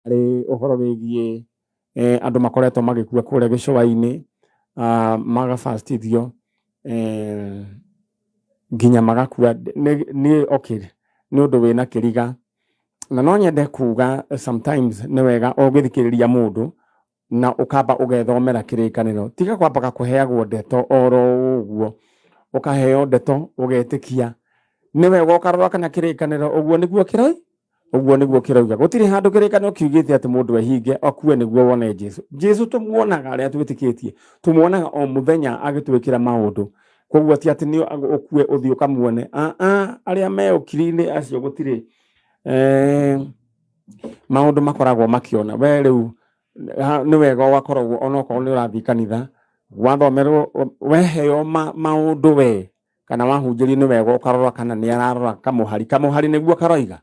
Harĩ ũhoro wĩgiĩ andũ makoretwo magĩkua kũrĩa gĩcũa-inĩ, magabacitithio nginya magakua. Nĩ okay, nĩ ũndũ wĩna kĩriga na no nyende kuga sometimes nĩ wega ũgĩthikĩrĩria mũndũ na ũkamba ũgethomera kĩrĩkanĩro, tiga kwambaga kũheagwo ndeto oro ũguo, ũkaheo ndeto ũgetĩkia. Nĩ wega ũkarora kana kĩrĩkanĩro ũguo nĩguo kĩroi ũguo nĩguo kĩrauga. Gũtirĩ handũ kĩrĩkanĩro kiugĩte atĩ mũndũ ehinge akue nĩguo wone Jesu. Jesu tũmuonaga arĩa twĩtĩkĩtie, tũmuonaga o mũthenya agĩtwĩkĩra maũndũ. Koguo ti atĩ nĩ ũkue ũthiĩ ũkamuone. Arĩa me ũkiri-inĩ acio gũtirĩ maũndũ makoragwo makĩona. We rĩu nĩ wega ũgakoragwo onokorwo nĩ ũrathiĩ kanitha, wathomerwo, weheo maũndũ we kana wahunjĩrio, nĩ wega ũkarora kana nĩ ararora kamũhari kamũhari nĩguo karoiga,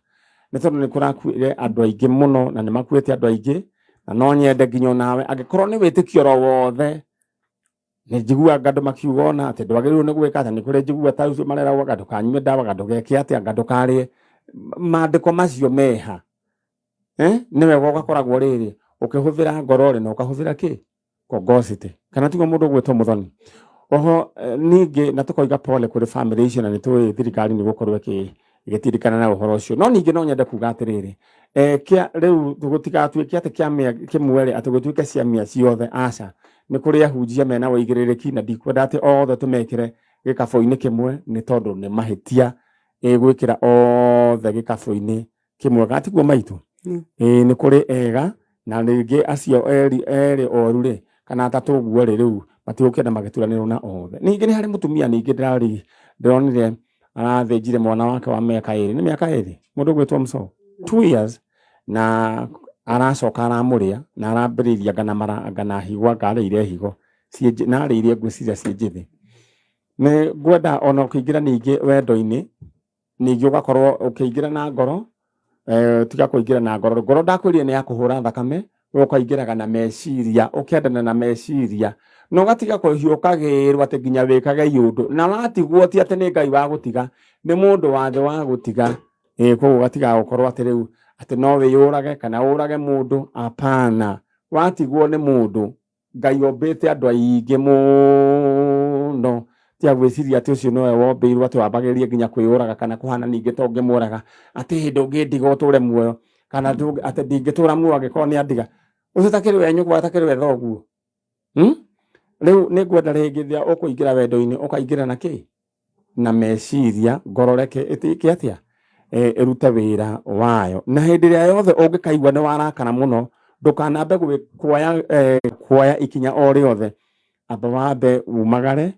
nĩ tondũ nĩ kũrakuire andũ aingĩ mũno na nĩ makuĩte andũ aingĩ. Na no nyende nginya onawe angĩkorwo nĩ wĩtĩkio oro wothe, nĩ njiguaga andũ makiuga ona atĩ ndwagĩrĩirwo nĩ gwĩka atĩ, nĩ kũrĩ njigua ta ũcio mareragwo anga ndũkanyue ndawa, anga ndũgeke atĩa, anga ndũkarĩe. Maandĩko macio meha? Nĩ wega ũgakoragwo rĩrĩ ũkĩhũthĩra ngoro rĩ, na ũkahũthĩra kĩ kongocity, kana tiguo mũndũ ũgwĩtwo Mũthoni oho. Ningĩ na tũkoiga pole kũrĩ family icio, na nĩ tũĩ thirikari nĩ gũkorwo ĩgĩtirikana na ũhoro ũcio. No ningĩ no nyende kuga atĩrĩrĩ, kĩa rĩu gũtigatuĩke atĩ kĩamĩa kĩmwe rĩ, atĩ gũtuĩke ciamĩa ciothe, aca. Nĩ kũrĩ ahunjia mena ũigĩrĩrĩki, na ndikwenda atĩ othe tũmekĩre gĩkabũ-inĩ kĩmwe, nĩ tondũ nĩ mahĩtia gwĩkĩra othe gĩkabũ-inĩ kĩmwe, gatiguo maitũ? Ĩĩ, nĩ kũrĩ ega na rĩngĩ acio eri erĩ oru rĩ, kana atatũ ũguo rĩ, rĩu matigũkĩenda magĩturanĩrwo na othe. Ningĩ nĩ harĩ mũtumia ningĩ ndĩrarĩ ndĩronire arathĩnjire mwana wake wa mĩaka 2, nĩ mĩaka 2, mũndũ ũgwĩtwo Mso, 2 years, na aracoka aramũrĩa na arambĩrĩirie anga na mara, anga na higo, anga arĩire higo na arĩire ngwĩciria ciĩ njĩthĩ. Nĩ ngwenda ona ũkĩingĩra ningĩ wendo-inĩ, ningĩ ũgakorwo ũkĩingĩra na ngoro, tiga kũingĩra na ngoro. Ngoro ndakwĩrire nĩ ya kũhũra thakame, we ũkaingĩraga na meciria, ũkendana na meciria, na ũgatiga kũhiũkagĩrwo atĩ nginya wĩkage iũndũ. Na watigwo ti atĩ nĩ Ngai wa gũtiga, nĩ mũndũ wa thĩ wa gũtiga. Koguo ũgatiga gũkorwo atĩ rĩu atĩ no wĩyũrage kana ũrage mũndũ, hapana. Watigwo nĩ mũndũ, Ngai ombĩte andũ aingĩ mũno, tiga gwĩciria atĩ ũcio nowe wombĩirwo atĩ wambagĩrĩrie nginya kwĩyũraga kana kũhana ningĩ ta ũngĩmũraga, atĩ hĩndĩ ũngĩndiga ũtũre muoyo, kana atĩ ndingĩtũra muoyo angĩkorwo nĩ andiga. Ũcio takĩrĩ we nyũkwa, takĩrĩ we thoguo, Rĩu nĩ ngwenda rĩngĩ rĩrĩa ũkũingĩra wendo-inĩ, ũkaingĩra na kĩ? Na meciria. Ngoro reke ĩtĩke atĩa? Ĩrute wĩra wayo. Na hĩndĩ ĩrĩa yothe ũngĩkaigua nĩ warakara mũno, ndũkanambe kuoya ikinya o rĩothe. Amba wambe umagare,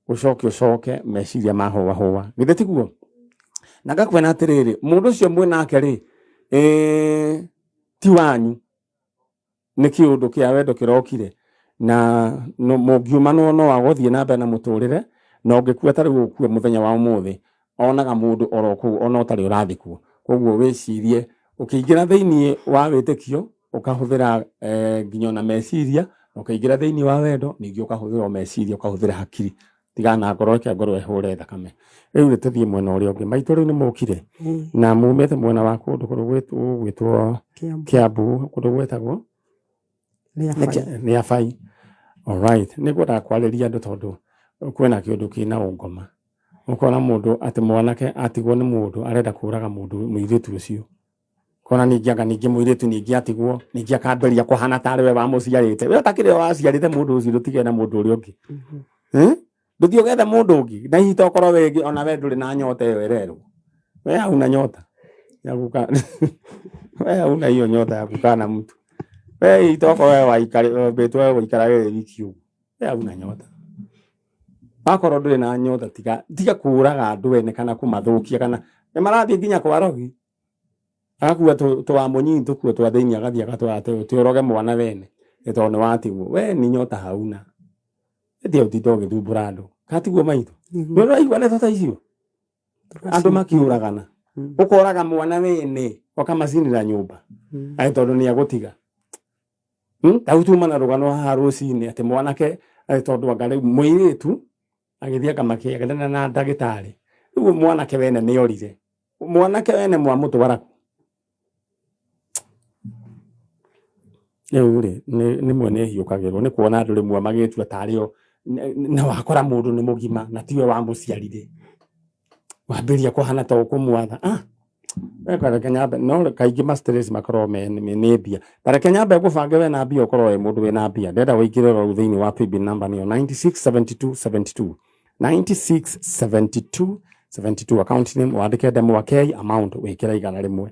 ũcoke ũcoke meciria mahũa hũa, githĩ tiguo? Na ngakwĩra atĩrĩrĩ, mũndũ ũcio mwĩ nake rĩ, ti wanyu, nĩ kĩũndũ kĩa wendo kĩrokire, na mũngiumanwo no agũthiĩ na mbere na mũtũrĩre. Na ũngĩkua ta rĩu ũkue mũthenya wa ũmũthĩ, onaga mũndũ oro kũu ona ũtarĩ ũrathikwo. Koguo wĩcirie ũkĩingĩra thĩinĩ wa wĩtĩkio ũkahũthĩra nginya ona meciria, na ũkĩingĩra thĩinĩ wa wendo ningĩ ũkahũthĩra o meciria, ũkahũthĩra hakiri. Tigana na ngoro, reke ngoro ĩhũre thakame. Rĩu rĩ, tũthiĩ mwena ũrĩa ũngĩ. Maitũ, rĩu nĩ mũkire na mumĩte mwena wa kũndũ gũgwĩtwo Kiambu. Kiambu, kũndũ gwĩtagwo Rĩabai. Rĩabai. Alright, nĩ ngwendaga kwarĩria andũ tondũ kwĩna kĩũndũ kĩna ũngoma. Ũkona mũndũ atĩ mwanake atigwo nĩ mũndũ arenda kũraga mũndũ mũirĩtu ũcio. Kona ningĩ anga ningĩ mũirĩtu ningĩ atigwo ningĩ akambĩrĩria kũhana tarĩ we wamũciarĩte. We ũtakĩrĩ we waciarĩte mũndũ ũcio, ndũtige na mũndũ ũrĩa ũngĩ. Ndũthiĩ ũgethe mũndũ ũngĩ na hihi tokorwo wĩngĩ ona we ndũrĩ na nyota ĩyo ĩrerwo. We hauna nyota ya kukaa, we hauna hiyo nyota ya kukaa na mtu. We hihi tokorwo we waikarĩ wĩtwo we gũikarage wĩ wiki ũguo. We hauna nyota. Wakorwo ndũrĩ na nyota, tiga kũraga andũ ene kana kũmathũkia, kana nĩ marathiĩ nginya kwa rogi. Agakua twa mũnyinyi tũkuo twa thĩinĩ, agathiĩ agatwara atĩ ũroge mwana wene nĩ tondũ nĩ watigwo. We ni nyota hauna. Ĩtia ũtinda ũgĩthumbũra andũ. Kana tiguo maitũ? Nĩ ũraigua ndeto ta icio? Andũ makiũragana. Ũkoraga mwana wene ũkamacinĩra nyũmba. Atĩ tondũ nĩ agũtiga. Ta tuma na rũgano haha rũcinĩ atĩ mwanake atĩ tondũ anga rĩu mũirĩtu agĩthiĩ akamakĩgendana na ndagĩtarĩ. Rĩu mwanake wene nĩ orire. Mwanake wene mwamũtwara kũ? Rĩu rĩ, rĩmwe nĩ hiũkagĩrwo nĩ kuona andũ rĩmwe magĩtua tarĩ o na wakora mũndũ nĩ mũgima na tiwe wamũciarire, wambĩrĩria kũhana ta ũkũmwatha. Ah, we reke nyambe, no kaingĩ ma stress makoragwo me nĩ mbia. Ta reke nyambe ngũbange we na mbia, ũkorwo wĩ mũndũ wĩna mbia. Ndĩrenda ũingĩre oro rĩu thĩinĩ wa paybill number nĩyo 967272, 967272, account name wandĩke Ndemwa K, amount wĩkĩre 100.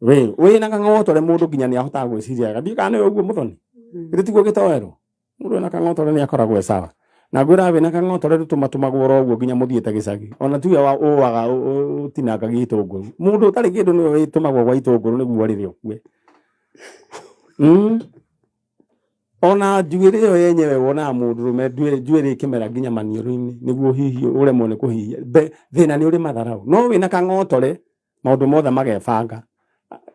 We wĩna kang'otore mũndũ nginya nĩ ahotaga gwĩciria wega. Ndiũĩ kana nĩ ũguo mũthoni, githĩ tiguo gĩtoero? Mũndũ wĩna kang'otore nĩ akoragwo e sawa. Na ngwĩraga wĩna kang'otore tũmatũmagwo oro ũguo nginya mũthiĩte gĩcagi. Ona tiwe ũwaga ũtinangagia itũngũrũ. Mũndũ ũtarĩ kĩndũ nĩwe wĩtũmagwo gwa itũngũrũ nĩguo rĩrĩ ũkue. Ona njuĩrĩ ĩyo yenyewe wonaga mũndũrũme njuĩrĩ ĩkĩmera nginya maniũrũ-inĩ nĩguo hihi ũremwo nĩ kũhihia. Thĩna nĩ ũrĩ matharaũ. No wĩna kang'otore maũndũ mothe magebanga.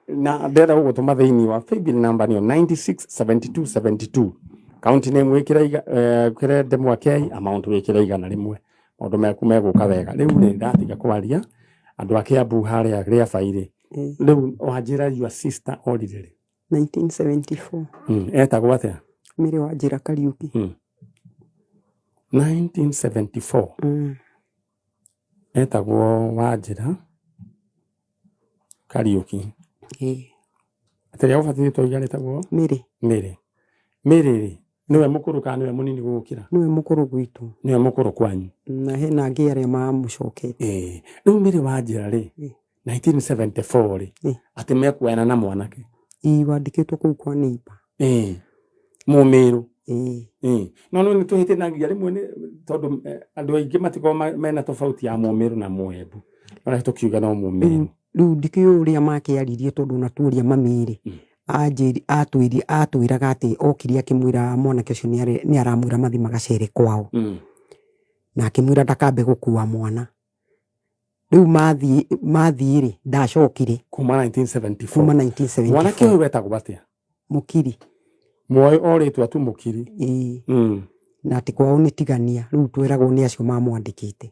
Na ndĩrenda gũgũtũma thĩinĩ wa paybill number nĩyo 967272, account name wĩkĩre wĩkĩre Ndemwa K, amount wĩkĩre 100. Maũndũ maku megũka wega. Rĩu rĩ, ndatiga kwaria andũ a Kiambu harĩa Rĩabai-rĩ, rĩu wanjĩra your sister orire rĩ? 1974. Etagwo atĩa? Mary Wanjĩra Kariũki. 1974. Etagwo Wanjĩra Kariũki. Atĩ rĩa ũbatithio twauga rĩtagwo Mary. Mary. Mary rĩ, nĩwe mũkũrũ kana nĩwe mũnini gũgũkĩra? Nĩwe mũkũrũ gwitũ. Nĩwe mũkũrũ kwanyu. Na hena angĩ arĩa mamũcokete. Rĩu Mary Wanjĩra rĩ, 1974 rĩ, atĩ mekuoyana na mwanake. Ĩĩ, wandĩkĩtwo kũu kwa neighbor. Mũmĩrũ. No no nĩ tũhĩtanagia rĩmwe nĩ tondũ andũ aingĩ matikoragwo mena tofauti ya mũmĩrũ na mũembu. Ona tũkiuga no mũmĩrũ. Rĩu ndikĩũĩ ũrĩa makĩaririe tondũ ona tuoria mami rĩ, atwĩraga atĩ okire akĩmwĩra mwanake ũcio nĩ aramwĩra mathiĩ magacere kwao. Na akĩmwĩra ndakambe gũkua mwana. Rĩu mathiĩ rĩ, ndacokire. Kuma 1974. Kuma 1974. Mwanake ũyũ wetagwo atĩa? Mũkiri. Mwoĩ o rĩtwa tu Mũkiri. Ĩĩ. Na atĩ kwao nĩ tigania, rĩu tweragwo nĩ acio mamwandĩkĩte.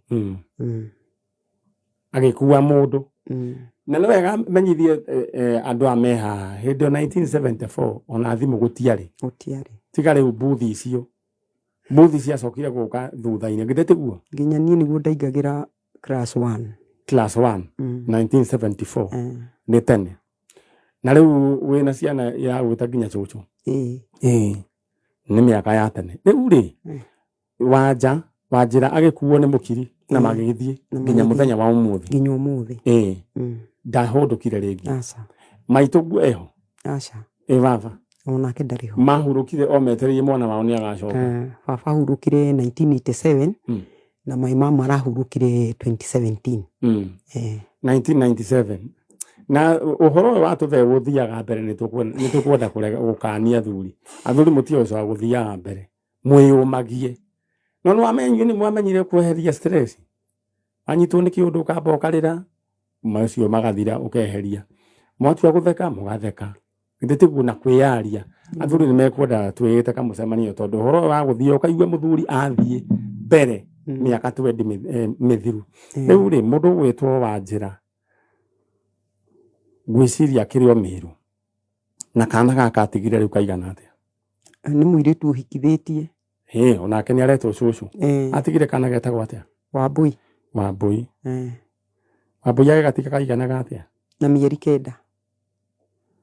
Agĩkua mũndũ. Na nĩ wega menyithie andũ a me haha, hĩndĩ ĩyo 1974 ona thimũ gũtiarĩ. Gũtiarĩ. Tiga rĩu mbuthi icio. Mbuthi ciacokire gũka thutha-inĩ, githĩ tiguo? Nginya niĩ nĩguo ndaingagĩra class 1. Class 1, 1974. Nĩ tene. Na rĩu wĩna ciana iragwĩta nginya cũcũ. Ĩĩ. Nĩ mĩaka ya tene. Rĩu rĩ, Wanjĩra agĩkuo nĩ Mũkiri na magĩgĩthiĩ nginya mũthenya wa ũmũthĩ. Nginya ũmũthĩ. Ndahũndũkire rĩngĩ. Aca. Maitũ guo eho? Aca. Ĩ baba? Onake ndarĩ ho. Mahurũkire o metereire mwana wao nĩ agacoka. Baba ahurũkire 1987 na my mama arahurũkire 2017. 1997. Na ũhoro ũyũ wa tũthee gũthiaga mbere nĩ tũkwenda gũkania athuri. Athuri mũtigocoka gũthiaga mbere. Mwĩyũmagie. No nĩ mwamenyire kweheria stress. Wanyitwo nĩ kĩũndũ ũkamba ũkarĩra, macio magathira ũkeheria. Mwatua gũtheka mũgatheka. Githĩ tiguo na kwĩyaria. Athuri nĩ mekwenda twĩĩte kamũcemanio tondũ ũhoro ũyũ wa gũthiĩ ũkaigua mũthuri athiĩ mbere mĩaka 20 mĩthiru. Rĩu rĩ, mũndũ ũgwĩtwo Wanjĩra ngwĩciria akĩrĩ o Mĩrũ. Na kana gaka atigire rĩu kaigana atĩa? Nĩ mũirĩtu ũhikithĩtie. Ĩĩ, onake nĩ aretwo cũcũ. Atigire kana getagwo atĩa? Wambui. Wambui. Wambui agĩgatiga kaiganaga atĩa? Na mĩeri 9.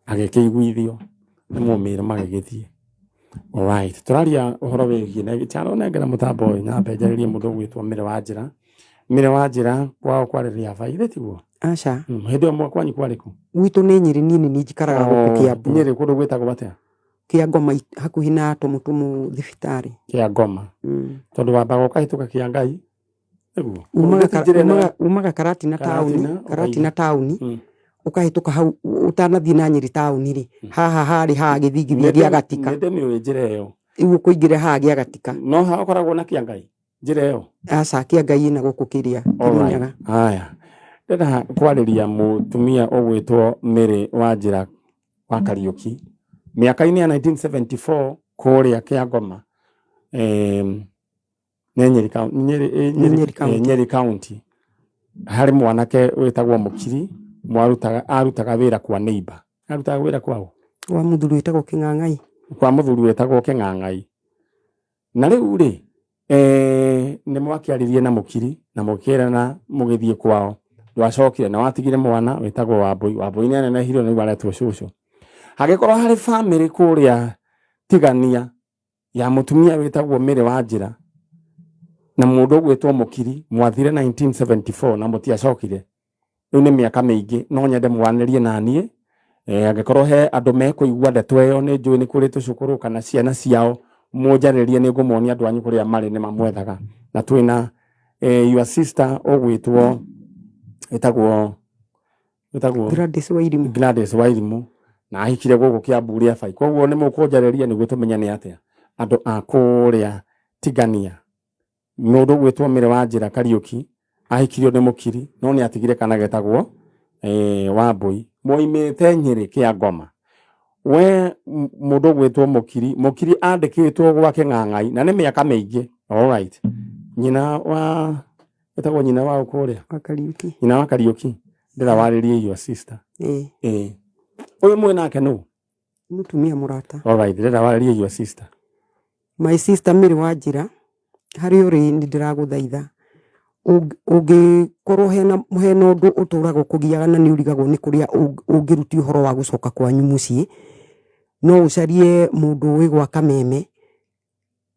Agĩkĩiguithio nĩ mũmĩrũ magĩgĩthiĩ. Alright, tũraria ũhoro wĩgiĩ na Kyalo nengera mũtambo ũyũ nyambe njarĩrie mũndũ ũgwĩtwo Mary Wanjĩra. Mary Wanjĩra kwao kwarĩ Rĩabai, githĩ tiguo? Aca. Hĩndĩ ĩyo kwanyu kwarĩ kũ? Gwitũ nĩ Nyĩrĩ, niĩ nĩ niĩ njikaraga gũkũ Kĩambu. Nyĩrĩ kũndũ gwĩtagwo atĩa? Kĩangoma hakuhĩ na Tũmũtũmũ thibitarĩ. Kĩangoma. Tondũ wambaga ũkahĩtũka Kĩangai. Nĩguo. Umaga Karatina taũni, Karatina taũni, ũkahĩtũka hau ũtanathiĩ na Nyĩrĩ taũni rĩ, haha harĩ haha gĩthingithia gĩa Gatika. Nĩ ndĩmĩũĩ njĩra ĩyo. Rĩu ũkũingĩra haha gĩa Gatika. No haha ũkoragwo na Kĩangai njĩra ĩyo? Aca, Kĩangai ĩna gũkũ kĩrĩa Kĩrĩnyaga. Haya. Ndĩrenda kwarĩria mũtumia ũgwĩtwo Mary Wanjĩra wa Kariũki. Mĩaka-inĩ ya 1974 kũrĩa Kĩangoma, nĩ Nyeri County, harĩ mwanake wĩtagwo Mũkiri, arutaga wĩra kwa neighbor. Arutaga wĩra kwao? Wa mũthuri wĩtagwo Kĩng'ang'ai. Kwa mũthuri wĩtagwo Kĩng'ang'ai. Na rĩu rĩ, nĩ mwakĩaririe na Mũkiri na mũkĩrana mũgĩthiĩ kwao. Ndwacokire na watigire mwana wĩtagwo Wambũi. Wambũi nĩ anenehire rĩu aretwo cũcũ. Hangĩkorwo harĩ bamĩrĩ kũrĩa Tigania ya mũtumia wĩtagwo Mary wa Njĩra na mũndũ ũgwĩtwo Mũkiri, mwathire 1974 na mũtiacokire. Rĩu nĩ mĩaka mĩingĩ, no nyende mwaranĩrie na niĩ. Angĩkorwo he andũ mekũigua ndeto ĩyo, nĩ njũĩ nĩ kũrĩ tũcũkũrũ kana ciana ciao, mũnjarĩrie, nĩ ngũmonia andũ anyu kũrĩa marĩ nĩ mamwethaga. Na twĩna your sister ũgwĩtwo ĩtagwo ĩtagwo Gladys Wairimu. Gladys Wairimu, na ahikire gũkũ Kiambu rĩa bai. Koguo nĩ mũkũnjarĩria nĩguo tũmenye nĩ atĩa andũ a kũrĩa Tigania. Mũndũ ũgwĩtwo Mary wa Njĩra Kariũki ahikirio nĩ Mũkiri, no nĩ atigire kana getagwo Wambũi. Moimĩte Nyĩrĩ kĩa Ngoma. We mũndũ ũgwĩtwo Mũkiri, Mũkiri andĩkĩtwo gwa Kĩng'ang'ai na nĩ mĩaka mĩingĩ. All right. Nyina wa ĩtagwo nyina wa kũrĩa? Wa Kariũki. Nyina wa Kariũki. Ndĩrawarĩrie your sister. Ũyũ mwĩ nake nũ? Mũtumia mũrata. All right, ndĩrawarĩrie your sister. My sister Mary wa Njĩra, harĩa ũrĩ nĩ ndĩragũthaitha. Ũngĩkorwo hena ũndũ ũtũraga ũkũgiaga na nĩ ũrigagwo nĩ kũrĩa ũngĩrutia ũhoro wa gũcoka kwanyu mũciĩ, no ũcarie mũndũ ũĩ gwa Kameme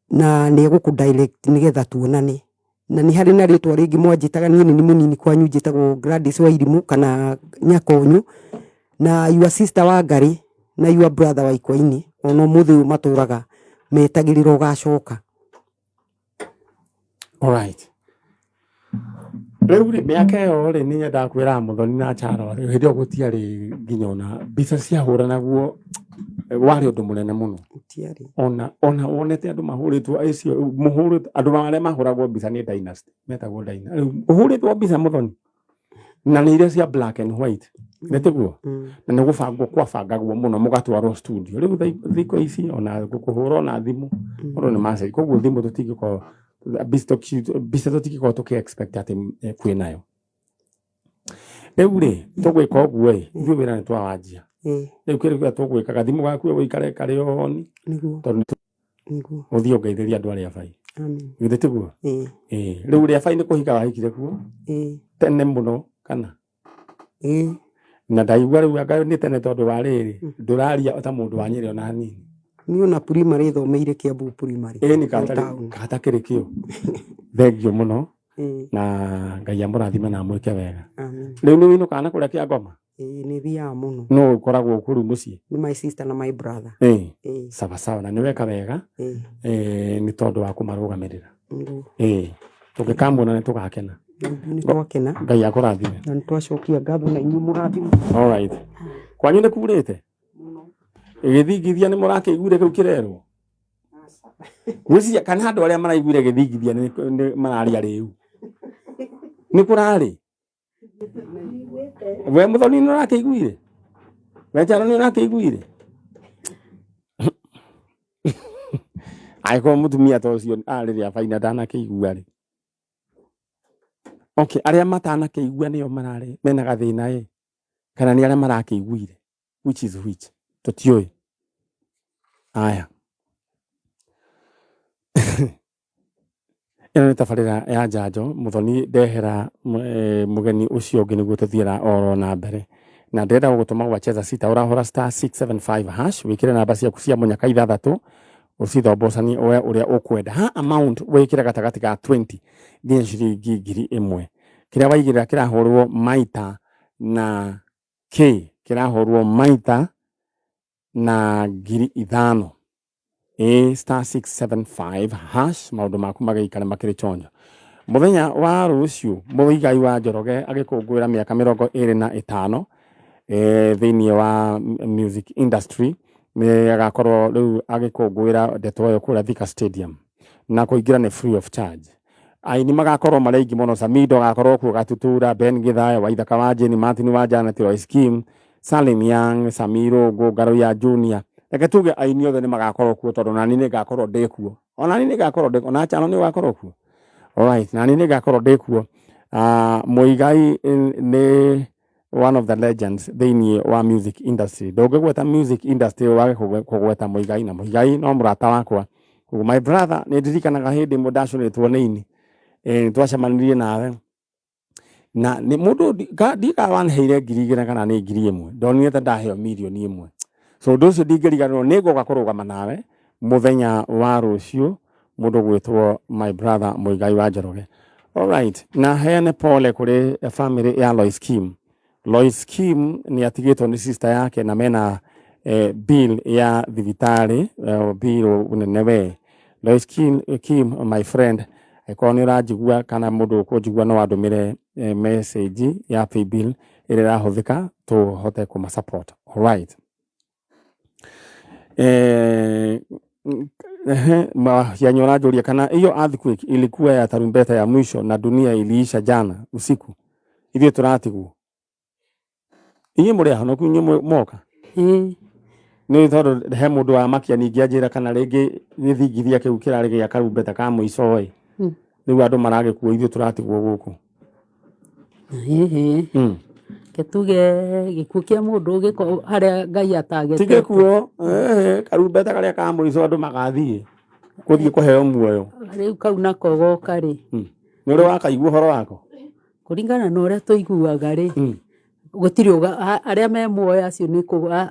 na nĩ egũkũ direct nĩgetha tuonane. Na nĩ harĩ na rĩtwa rĩngĩ mwanjĩtaga niĩ nĩ mũnini kwanyu, njĩtagwo Gladys Wairimu kana Nyakonyu, na your sister wa Ngarĩ na your brother wa Ikwaini, ona ũmũthĩ ũyũ matũraga metagĩrĩra ũgacoka. All right. Rĩu rĩ, mĩaka ĩyo rĩ, nĩ nyendaga kwĩra Mũthoni na Charo hĩndĩ ĩyo gũtiarĩ nginya ona mbica ciahũranagwo, warĩ ũndũ mũnene mũno. Gũtiarĩ. Ona wonete andũ mahũrĩtwo acio, mũhũrĩtwo, andũ arĩa mahũragwo mbica nĩ Dynasty, metagwo Dynasty. Rĩu ũhũrĩtwo mbica Mũthoni, na nĩ iria cia black and white, nĩ tiguo? Na nĩ gũbangwo kwabangagwo mũno mũgatwarwo studio. Rĩu thikũ ici ona kũhũra ona thimũ, ũndũ nĩ macenjia. Koguo thimũ tũtingĩkorwo, mbica tũtingĩkorwo tũkĩ expect atĩ kwĩnayo. Rĩu rĩ, tũgwĩka ũguo ĩ, ithuĩ wĩra nĩ twawanjia. Rĩu kĩrĩa kĩrĩa tũgwĩka, gathimũ gaku ũikare karĩ on. Nĩguo. Tondũ Nĩguo. ũthiĩ ũngeithĩrie andũ arĩa bai. Amen. Githĩ tiguo? Rĩu rĩa bai nĩ kũhika wahikire kuo? Tene mũno kana? Na ndaigua rĩu anga nĩ tene tondũ wa rĩrĩ, ndũraria ta mũndũ wa Nyĩrĩ ona hanini. Niĩ ona primary thomeire Kiambu primary. Ĩĩ, nĩ Town. katakĩrĩ kĩo. Thengio mũno. Na Ngai amũrathime na amwĩke wega. Amen. Rĩu nĩ ũinũkaga na kũrĩa Kĩangoma? Ĩĩ, nĩ thiaga mũno. No ũkoragwo kũu mũciĩ? Nĩ my sister na my brother. Sawa sawa, na nĩ weka wega. Nĩ tondũ wa kũmarũgamĩrĩra. Nĩguo. Tũngĩkamuona nĩ tũgakena. Nĩ twakena. Ngai akũrathime. Na nĩ twacokia ngatho na inyuĩ mũrathime. All right. Kwanyu nĩ kurĩte? Gĩthingithia nĩ mũrakĩiguire kĩu kĩrerwo? Ngwĩciria kana andũ arĩa maraiguire gĩthingithia nĩ mararia rĩu. Nĩ kũrarĩ? We Mũthoni nĩ ũrakĩiguire? We Njaro nĩ ũrakĩiguire? Angĩkorwo mũtumia ta ũcio arĩ rĩa baina ndanakĩigua rĩ. Okay, arĩa matanakĩigua nĩo mararĩ mena gathĩna ĩ, kana nĩ arĩa marakĩiguire, which is which, tũtiũĩ. Aya. Ĩno nĩ tabarĩra ya njanjo. Mũthoni ndehera mũgeni ũcio ũngĩ nĩguo tũthiĩra oro na mbere. Na ndĩrenda gũgũtũma gwa Cheza Sita, ũrahũra star 675 hash, wĩkĩre namba ciaku cia mũnyaka ithathatũ, ũcithombocanie we ũrĩa ũkwenda. Ha amount wĩkĩre gatagatĩ ga 20 nginya ciringi ngiri ĩmwe. Kĩrĩa waigĩrĩra kĩrahũrwo maita na K, kĩrahũrwo maita na ngiri ithano. A star 675 hash, maũndũ maku magĩikare makĩrĩ chonjo. Mũthenya wa rũciũ Mũigai wa Njoroge agĩkũngũĩra mĩaka mĩrongo ĩrĩ na ĩtano, thĩinĩ wa music industry, nĩ agakorwo rĩu agĩkũngũĩra ndeto ĩyo kũrĩa Thika Stadium, na kũingĩra nĩ free of charge. Aini magakorwo marĩ aingĩ mũno. Samido agakorwo kuo, Gatutura, Ben Githae, Waithaka wa Jane, Martin wa Janet, Royce Kim, Salim Young, Samiro Ngũ, ya Junior. Reke tuge aini othe nĩ magakorwo kuo, tondũ nani nĩ ngakorwo ndĩ kuo. Ona nĩ ngakorwo ndĩ, ona Chano nĩ ũgakorwo kuo. Alright, nani nĩ ngakorwo ndĩ kuo. Mũigai nĩ One of the legends thĩinĩ wa music industry. Ndũngĩgweta music industry wage kũgweta Muigai, na Muigai no mũrata wakwa. Koguo my brother, nĩ ndirikanaga hĩndĩ ĩmwe ndacũnĩtwo nĩ ini, nĩ twacemanirie nawe na nĩ mũndũ ndiũĩ wanheire 2000 kana nĩ 1000, ndonire ta ndaheo 1,000,000. So ũndũ ũcio ndingĩriganĩrwo. Nĩ ngoka kũrũgama nawe mũthenya wa rũciũ, mũndũ gwĩtwo my brother Muigai wa Njoroge. Alright, na heane pole kũrĩ family ya Lois Kim. Lois Kim nĩ atigĩtwo nĩ sister yake na mena bill ya thibitarĩ, bill nene we. Lois Kim, Kim my friend, angĩkorwo nĩ ũranjigua kana mũndũ ũkũnjigua, no andũmĩre message ya paybill ĩrĩa ĩrahũthĩka tũhote kũma support. Alright. Mahianyo ũranjũria kana hiyo earthquake ilikuwa ya tarumbeta ya mwisho na dunia iliisha jana usiku. Ithuĩ tũratigwo. Inyuĩ mũrĩ ahonoku, inyuĩ moka. Ĩĩ. Nĩ tondũ he mũndũ wa makia ningĩ anjĩra kana rĩngĩ gĩthingithia kĩu kĩrarĩ gĩa karumbeta ka mũico ĩ. Rĩu andũ maragĩkua, ithuĩ tũratigwo gũkũ. Ĩhĩ. Ke tuge gĩkuũ kĩa mũndũ gĩko harĩa Ngai Ti atagete. gĩkuo, karumbeta karĩa ka mũico andũ magathiĩ gũthiĩ kũheo muoyo. Rĩu kau nako goka rĩ, Nĩ ũrĩ wakaigua ũhoro wako? Kũringana na ũrĩa tũiguaga rĩ, gũtirĩ arĩa me muoyo acio nĩ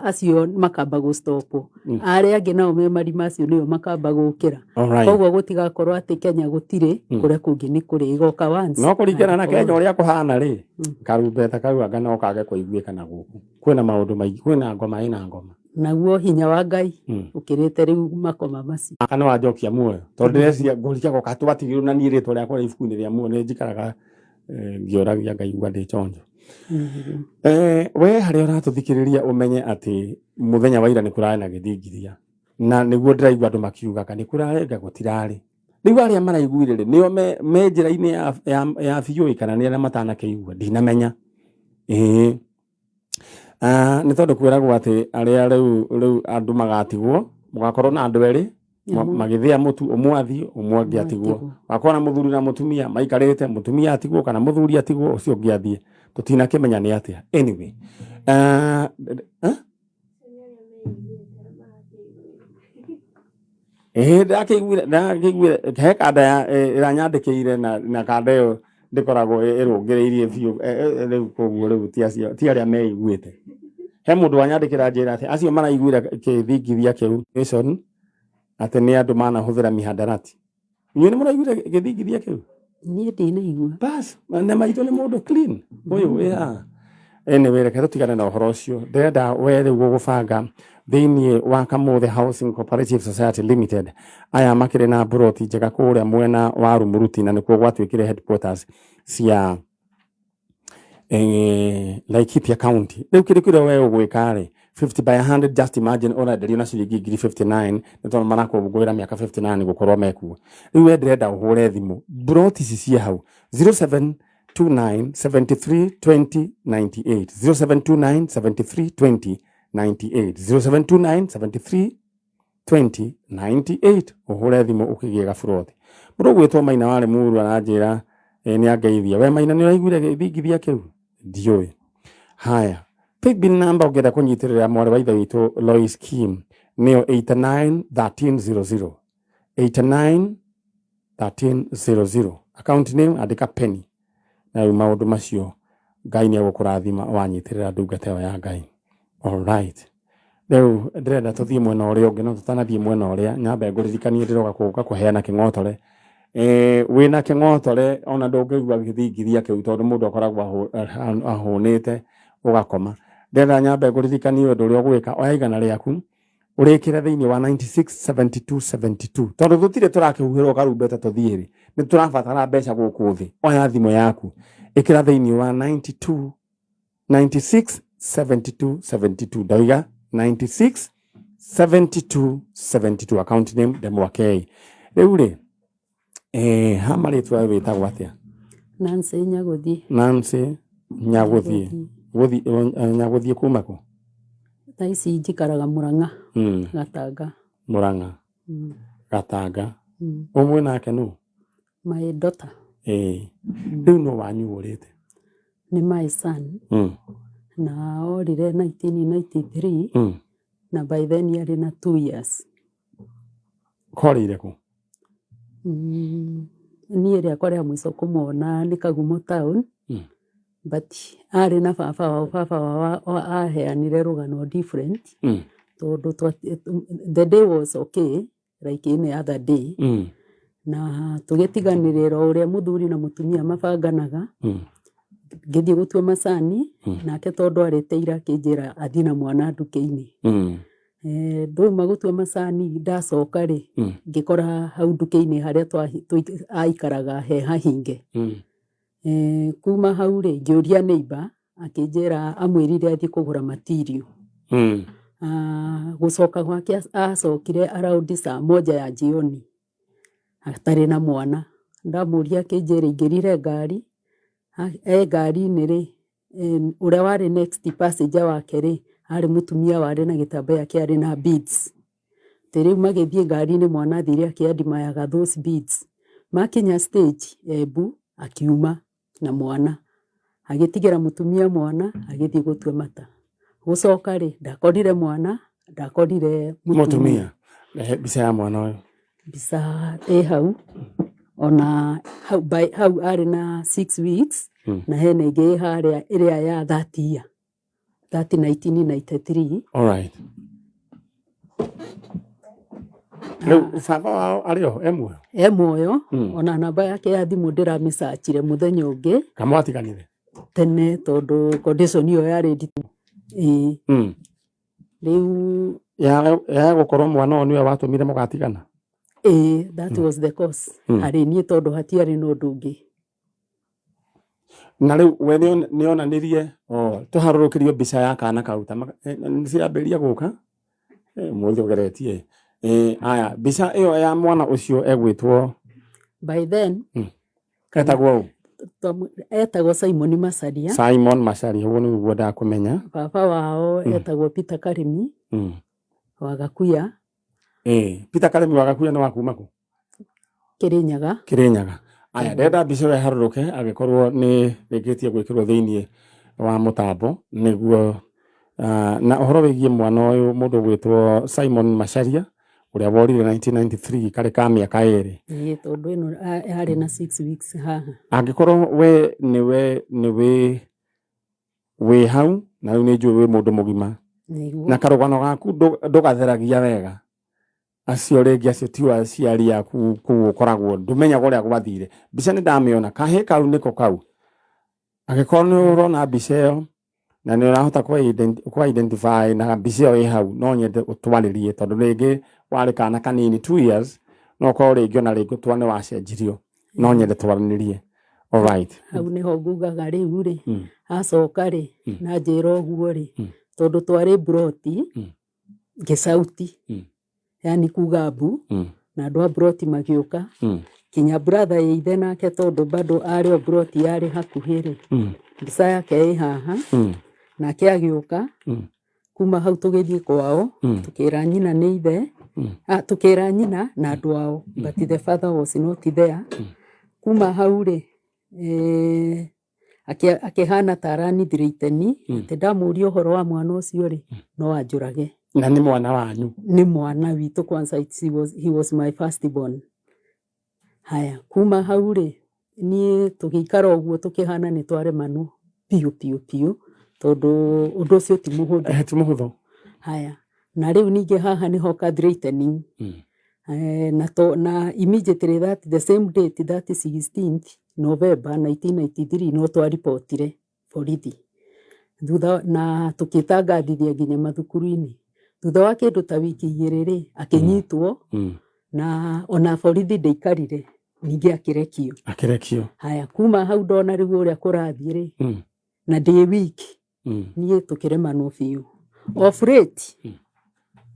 acio makamba gũstopwo, arĩa angĩ nao me marima acio nĩo makamba gũkĩra. Koguo gũtigakorwo atĩ Kenya gũtirĩ, kũrĩa kũngĩ nĩ kũrĩ, igoka once. No kũringana na Na Kenya ũrĩa kũhana rĩ, karumbeta kau anga no kage kũiguĩka na gũkũ. Kwĩna maũndũ maingĩ, kwĩna ngoma, ĩna ngoma. Naguo hinya wa Ngai ũkĩrĩte rĩu makoma macio. Aka nĩ wanjokia muoyo tondũ ndĩreciria ngũrikia goka twatigirwo na niĩ rĩtwa rĩakwa rĩ ibuku-inĩ rĩa muoyo. Nĩ njikaraga ngĩũragia ngaigua ndĩ chonjo. We harĩa ũratũthikĩrĩria, ũmenye atĩ mũthenya wa ira nĩ kũrarĩ na gĩthingithia, na nĩguo ndĩraigua andũ makiugaga nĩ kũrarĩ nga gũtirarĩ. Rĩu arĩa maraiguire rĩ, nĩo me njĩra-inĩ ya biũ kana nĩ arĩa matanakĩigua, ndinamenya. Ĩĩ. Ah, nĩ tondũ kwĩragwo atĩ arĩa rĩu andũ magatigwo, mũgakorwo na andũ erĩ magĩthĩa mũtu, ũmwe athiĩ, ũmwe ũngĩ atigwo. Atigwo. Wakorwo na mũthuri na mũtumia maikarĩte, mũtumia atigwo kana mũthuri atigwo, ũcio ũngĩ athiĩ. Tũtinakĩmenya nĩ atĩa. Anyway, eh? Ĩĩ, ndakĩiguire he kanda ya ĩranyandĩkĩire na kanda ĩyo ndĩkoragwo ĩrũngĩrĩirie biũ, rĩu koguo rĩu ti acio, ti arĩa meiguĩte. He mũndũ wanyandĩkĩra njĩra atĩ acio maraiguire gĩthingithia kĩu nation atĩ nĩ andũ manahũthĩra mihadarati. Inyuĩ nĩ mũraiguire gĩthingithia kĩu? Niĩ ndinaigua. Bas, na maitũ nĩ mũndũ clean ũyũ wĩ haha. Anyway, reke tũtigane na ũhoro ũcio. Ndĩrenda we rĩu gũgũbanga thĩinĩ wa Kamuthe Housing Cooperative Society Limited. Aya makĩrĩ na mburoti njega kũrĩa mwena wa Rumuruti, na nĩkuo gwatuĩkire headquarters cia Laikipia County. Rĩu kĩndũ kĩrĩa we ũgwĩka rĩ, 50 by 100, just imagine ũrenderio na ciringi ngiri 59, nĩ tondũ marakũngũĩra mĩaka 59 gũkorwo mekuo. Rĩu we ndĩrenda ũhũre thimũ mburoti ici ciĩ hau 0729 73 20 98, 0729 73 20 98, 0729 73 20 98, ũhũre thimũ ũkĩgĩe gaburoti. Mũndũ ũgwĩtwo Maina warĩ mũru aranjĩra nĩ angeithia. We Maina, nĩ ũraiguire gĩthingithia kĩu? Ndiũĩ. Haya, paybill number ũngĩenda kũnyitĩrĩra mwarĩ wa ithe witũ Lois Kim nĩyo 89 1300, 89 1300. Account name andĩka Penny. Na rĩu maũndũ macio Ngai nĩ egũkũrathima wanyitĩrĩra ndungata ĩyo ya Ngai. Alright, rĩu ndĩrenda tũthiĩ mwena ũrĩa ũngĩ, no tũtanathiĩ mwena ũrĩa, nyambe ngũririkanie ndĩroka gũka kũheana kĩng'otore. Wĩna kĩng'otore ona ndũngĩigua gĩthingithia kĩu tondũ mũndũ akoragwo ahũnĩte ũgakoma. Ndĩrenda nyambe ngũririkanie ũndũ ũrĩa ũgwĩka. Oya 100 rĩaku ũrĩkĩre thĩinĩ wa 96 72 72, tondũ tũtirĩ tũrakĩhuhĩrwo karumbeta tũthiĩ rĩ, nĩ tũrabatara mbeca gũkũ thĩ. Oya thimũ yaku, ĩkĩra thĩinĩ wa 92 96 72 72. Ndauga 96 72 72, account name Ndemwa K. Rĩu rĩ, ha marĩtwa wĩtagwo atĩa? Nancy Nyagũthiĩ. Nancy Nyagũthiĩ. Gũthiĩ Nyagũthiĩ kuma kũ? Thaa ici njikaraga Mũrang'a. Gatanga. Mũrang'a. Gatanga. Ũmwe nake nũ? My daughter. Rĩu no wanyu ũrĩte? Nĩ my son. Na orire 1993. Na by then arĩ na 2 years. Korĩire kũ? Niĩ rĩakwa rĩa mũico kũmona nĩ Kagumo town. But arĩ na baba wao, baba wao aheanire rũgano different tondũ the day was okay like any other day. Na tũgĩtiganĩrĩra o ũrĩa mũthuri na mũtumia mabanganaga. Ngĩthiĩ gũtua macani. Nake tondũ arĩte ira akĩnjĩra athiĩ na mwana nduka-inĩ. Ndauma gũtua macani, ndacoka rĩ, ngĩkora hau nduka-inĩ harĩa aikaraga he hahinge. Kuma hau rĩ, ngĩũria neighbor, akĩnjĩra amwĩrire athiĩ kũgũra material. Gũcoka gwake acokire around saa moja ya jioni atarĩ na mwana. Ndamũria akĩnjĩra aingĩrire ngari, e ngari-inĩ rĩ, ũrĩa warĩ next passenger wake rĩ, arĩ mũtumia warĩ na gĩtambaya kĩarĩ na beads. Atĩ rĩu magĩthiĩ ngari-inĩ, mwana athire akĩadmire those beads. Makinya stage Embu, akiuma na mwana, agĩtigĩra mũtumia mwana, agĩthiĩ gũtua mata. Gũcoka rĩ, ndakorire mwana, ndakorire mũtumia. Mũtumia. Rehe mbica ya mwana ũyũ. Mbica ĩ hau, ona hau, hau arĩ na 6 weeks. Na hena ĩngĩ ĩ harĩa ĩrĩa ya that year, that 1993. Alright. Rĩu baba wao arĩ oho, e muoyo? E muoyo. Ona namba yake ya thimũ ndĩramĩcachire mũthenya ũngĩ. Kamwatiganire? Tene, tondũ condition ĩyo yarĩ nditũ, ĩĩ. Rĩu Ya gũkorwo mwana ũyũ nĩwe watũmire mũgatigana? Ĩĩ, that was the cause harĩ niĩ, tondũ hatiarĩ na ũndũ ũngĩ. Na rĩu we nĩonanirie tũharũrũkĩrio mbica ya kana kau ta nĩciambĩrĩria gũka. Mũthĩ ũgeretie. Aya, mbica ĩyo ya mwana ũcio egwĩtwo? By then Etagwo ũ? Etagwo Simon Macharia. Simon Macharia, ũguo nĩguo ngwendaga kũmenya. Baba wao etagwo Peter Karimi wa Gakuya. Peter Karimi wa Gakuya nĩ wa kuma kũ? Kirinyaga. Kirinyaga. Aya, ndĩrenda mbica ĩyo ĩharũrũke angĩkorwo nĩ rĩkĩtie gwĩkĩrwo thĩiniĩ wa mũtambo, nĩguo na ũhoro wĩgiĩ mwana ũyũ, mũndũ ũgwĩtwo Simon Macharia ũrĩa worire 1993 karĩ ka mĩaka 2. Ĩĩ, tondũ ĩno yarĩ na 6 weeks haha. Angĩkorwo we nĩwe nĩwĩ wĩ hau na rĩu nĩ njũĩ wĩ mũndũ mũgima na karũgano gaku ndũgatheragia wega, acio rĩngĩ acio tio aciari aku kũu ũkoragwo ndũmenyaga ũrĩa gwathire. Mbica nĩ ndamĩona, kahĩ kau nĩko kau. Angĩkorwo nĩ ũrona mbica ĩyo na nĩ ũrahota kũ identify na mbica ĩyo ĩ hau, no nyende ũtwarĩrie, tondũ rĩngĩ warĩ kana kanini, 2 years, no ũkorwo rĩngĩ ona rĩngĩ twa nĩ wacenjirio. No nyende twaranĩrie. Alright. Hau nĩho ngugaga rĩu rĩ, acoka rĩ, na njĩra ũguo rĩ, tondũ twarĩ mburoti, ngĩcauti, yani kuga mbu, na andũ a mburoti magĩũka, kinya brother ya ithe nake, tondũ bado arĩ o mburoti yarĩ hakuhĩ rĩ, mbica yake ĩ haha. Nake agĩũka. Kuma hau tũgĩthiĩ kwao. Tũkĩra nyina nĩ ithe. Tũkĩra nyina na andũ ao, but the father was not there. Kuma hau rĩ, akĩhana ta aranithiraiteni atĩ ndamũria ũhoro wa mwana ũcio rĩ, no anjũrage. Na nĩ mwana wanyu? Nĩ mwana witũ. Kwanza he was my first born. Haya, kuma hau rĩ, niĩ tũgĩikara ũguo tũkĩhana nĩ twaremanwo biũ biũ biũ, tondũ ũndũ ũcio ti mũhũthũ. Ti mũhũthũ. Haya, na rĩu ningĩ haha nĩho ka threatening. Na immediately that the same date, that 16th November 1993, no twaribotire borithi thutha na tũkĩtangathithia nginya mathukuru-inĩ. Thutha wa kĩndũ ta wiki 2 rĩ, akĩnyitwo. Na ona borithi ndĩikarire, ningĩ akĩrekio. Akĩrekio. Haya, kuma hau ndona rĩu ũrĩa kũrathiĩ rĩ, na ndĩ wiki, niĩ tũkĩremanwo biũ. Of late,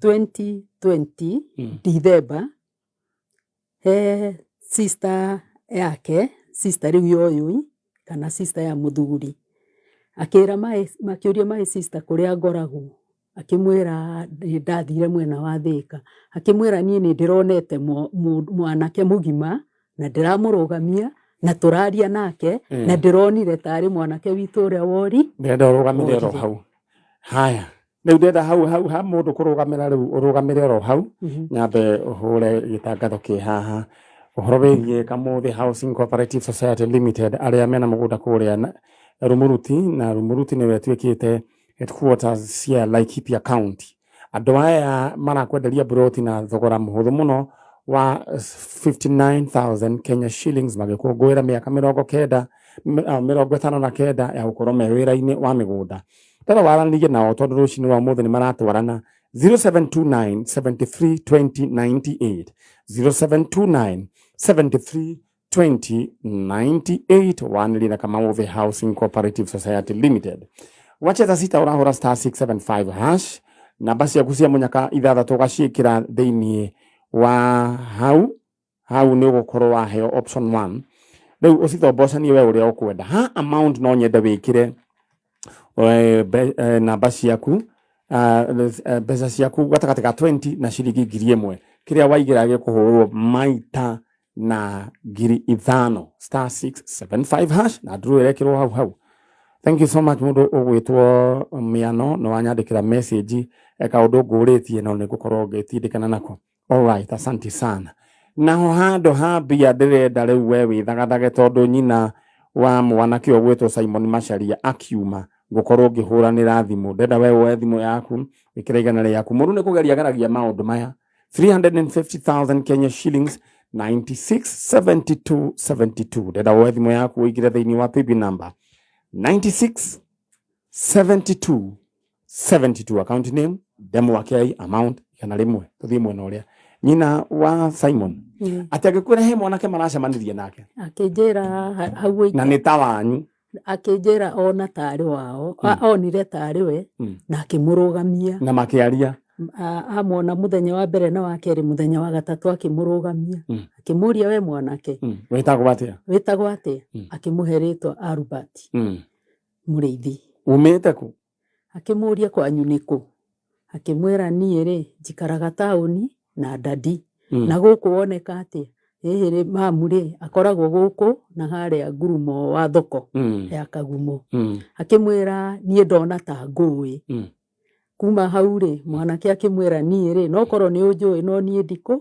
2020 December, he sister yake, sister rĩu ya ũyũ kana sister ya mũthuri, akĩra my makĩũria my sister kũrĩa ngoragwo, akĩmwĩra ndathire mwena wa Thĩka, akĩmwĩra niĩ nĩ ndĩronete mwanake mũgima na ndĩramũrũgamia Na tũraria nake na ndĩronire tarĩ mwanake witũ ũrĩa wori. Ndĩrenda ũrũgamĩre oro Worire. Hau haya rĩu ndĩrenda hau hau ha mũndũ kũrũgamĩra rĩu ũrũgamĩre oro hau. Nyambe ũhũre gĩtangatho kĩ haha ũhoro wĩgiĩ Kamuthi Housing Cooperative Society Limited arĩa mena mũgũnda kũrĩa Rumuruti, na Rumuruti nĩwe ĩtuĩkĩte headquarters cia Laikipia County. Andũ aya marakwenderia mburoti na thogora mũhũthũ mũno wa 59,000 Kenya shillings, magĩkũngũĩra mĩaka 90, 59 ya gũkorwo me wĩra-inĩ wa mĩgũnda. Ndĩrenda waranĩrie nao tondũ rũcinĩ rwa ũmũthĩ nĩ maratwarana 0729 73 20 98, 0729 73 20 98, wanĩrie na Kamauthi Housing Cooperative Society Limited. Wacheza sita ũrahũra star 675 hash, namba ciaku cia mũnyaka ithathatũ ũgaciĩkĩra thĩiniĩ wa hau hau, nĩ ũgũkorwo waheo option 1. Rĩu ũcithombocanie we ũrĩa ũkwenda. Ha amount no nyende wĩkĩre namba ciaku, mbeca ciaku gatagatĩ ga 20 na ciringi 1,000. Kĩrĩa waigĩra gĩkũhũrwo maita na 5,000. Star 675 hash na nduru ĩrekĩrwo hau hau. Thank you so much mũndũ ũgwĩtwo Mĩano, nĩ wanyandĩkĩra message kaũndũ ngũrĩtie no nĩ ngũkorwo ngĩtindĩkana nako. Alright, asante sana. Naho handũ ha mbia ndĩrenda rĩu we wĩthagathage tondũ nyina wa mwanake ũgwĩtwo Simon Macharia akiuma ngũkorwo ngĩhũranĩra thimũ. Ndĩrenda we woe thimũ yaku wĩkĩre 100 rĩaku. Mũndũ nĩ kũgeria ageragia maũndũ maya. 350,000 Kenya shillings, 96 72 72. Ndĩrenda woe thimũ yaku ũingĩre thĩinĩ wa paybill number 96 72 72, account name Demo wa K, amount 100. Tuthiĩ mwena ũrĩa nyina wa Simon atĩ angĩkwĩra he mwanake maracemanirie nake Akĩnjĩra hau na nĩ ta wanyu. Akĩnjĩra ona tarĩ wao, onire tarĩ we na akĩmũrũgamia. Na makĩaria. Amwona mũthenya wa mbere na wa kerĩ, mũthenya wa gatatũ akĩmũrũgamia, akĩmũria, "We mwanake, Wĩtagwo atĩa?" "Wĩtagwo atĩa?" Akĩmũhe rĩtwa Albert Mũrĩithi. Umĩte kũ? Akĩmũria, "Kwanyu nĩ kũ?" Akĩmwĩra, "Niĩ rĩ njikaraga taũni na dadi." "Na gũkũ woneka atĩa?" "Ĩhĩ rĩ, mamu rĩ akoragwo gũkũ na harĩa ngurumo wa thoko ya Kagumo." Akĩmwĩra, "Niĩ ndona ta ngũĩ." Kuma hau rĩ, mwanake akĩmwĩra, "Niĩ rĩ no korwo nĩ ũnjũĩ, no niĩ ndikũ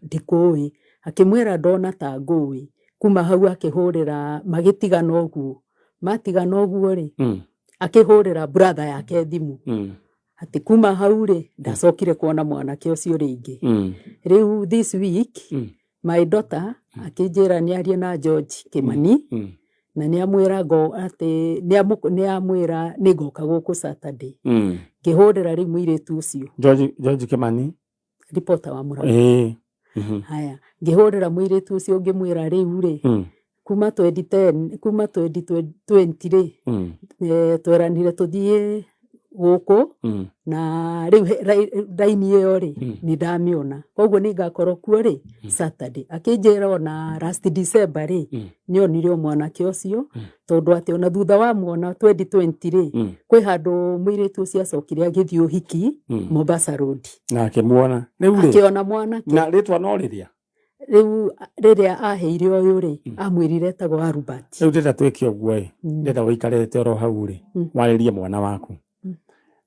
ndikũĩ." Akĩmwĩra, "Ndona ta ngũĩ." Kuma hau akĩhũrĩra, magĩtigana ũguo. Matigana ũguo rĩ, akĩhũrĩra brother yake thimũ atĩ kuma hau rĩ ndacokire kuona mwanake ũcio rĩngĩ. Rĩu this week my daughter akĩnjĩra nĩ arie na George Kimani na nĩ amwĩra ngo atĩ nĩ amwĩra nĩ ngoka gũkũ Saturday. Ngĩhũrĩra rĩu mũirĩtu ũcio. George Kimani. Reporter wa Murang'a. Ĩĩ. Haya, ngĩhũrĩra mũirĩtu ũcio ngĩmwĩra rĩu rĩ kuma 2010, kuma 2020 rĩ, tweranire tũthiĩ gũkũ na rĩu raini ĩyo rĩ nĩ ndamĩona, koguo nĩ ngakorwo kuo rĩ Saturday. Akĩnjĩra ona last December rĩ nĩonire o mwanake ũcio, tondũ atĩ ona thutha wa muona 2020 rĩ, kwĩ handũ mũirĩtu ũcio acokire agĩthiĩ ũhiki Mombasa Road. Na akĩmuona rĩu rĩ? Akĩona mwanake. Na rĩtwa no rĩrĩa? Rĩu rĩrĩa aheire ũyũ rĩ, amwĩrire etagwo Albert. Rĩu ndĩrenda twĩke ũguo ĩ, ndĩrenda ũikarĩte oro hau rĩ, warĩrie mwana waku.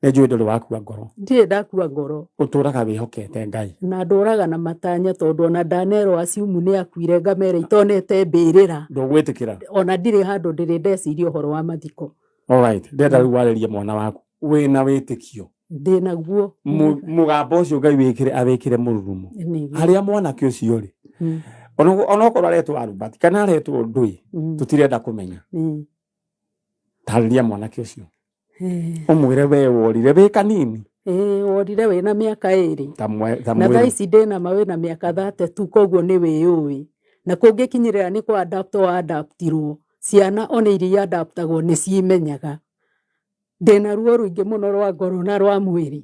Nĩ njũĩ ndũrĩ wakua ngoro. Ndirĩ ndakua ngoro. Ũtũraga wĩhokete Ngai. Na ndũraga na matanya, tondũ ona ndanerwo aciumu nĩ akuire, ngamera itonete mbĩrĩra. Ndũgwĩtĩkĩra. Ona ndirĩ handũ ndĩrĩ ndeciria ũhoro wa mathiko. Alright, ndĩrenda rĩu warĩrie mwana waku wĩna wĩtĩkio. Ndĩ naguo. Mũgambo ũcio Ngai wĩkĩre awĩkĩre mũrurumo. Nĩguo. Harĩa mwanake ũcio rĩ, onokorwo aretwo Albert kana aretwo Ndũi, tũtirenda kũmenya. Tarĩria mwanake ũcio, ũmwĩre we worire wĩ kanini. Ĩĩ, worire wĩna mĩaka 2. Ta Na thaa mwĩre. ici ndĩna ma wĩna mĩaka 32, koguo nĩ wĩyũĩ na kũngĩkinyĩrĩra nĩ kũ adapt wa adaptirwo. Ciana ona iria adaptagwo nĩ cimenyaga. Ndĩna ruo rũingĩ mũno rwa ngoro na rwa mwĩrĩ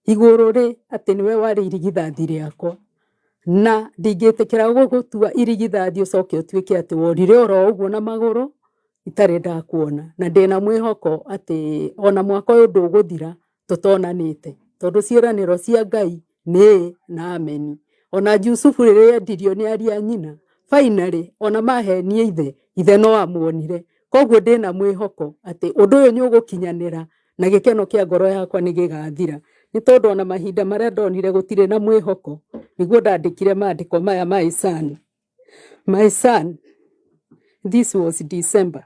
igũrũ rĩ atĩ nĩwe warĩ irigithathi rĩakwa, na ndingĩtĩkĩra gũgũtua irigithathi ũcoke ũtuĩke atĩ worire oro ũguo na magũrũ itarĩ ndakuona. Na ndĩna mwĩhoko atĩ ona mwaka ũyũ ndũgũthira tũtonanĩte, tondũ ciĩranĩro cia Ngai nĩ ĩĩ na ameni. Ona Jusufu rĩrĩa endirio nĩ aria nyina Finally ona mahenie ithe, ithe no amuonire. Koguo ndĩna mwĩhoko atĩ ũndũ ũyũ nĩ ũgũkinyanĩra na gĩkeno kĩa ngoro yakwa nĩ gĩgathira. Nĩ tondũ ona mahinda marĩa ndonire gũtirĩ na mwĩhoko, nĩguo ndandĩkire maandĩko maya, my son. My son, this was December.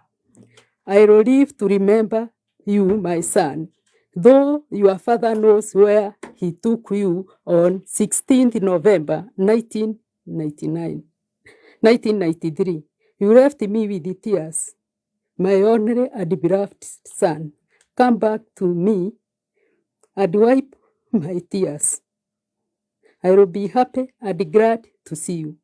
I will live to remember you, my son, though your father knows where he took you on 16th November 1999, 1993. You left me with tears, my only and beloved son. Come back to me and wipe my tears. I will be happy and glad to see you.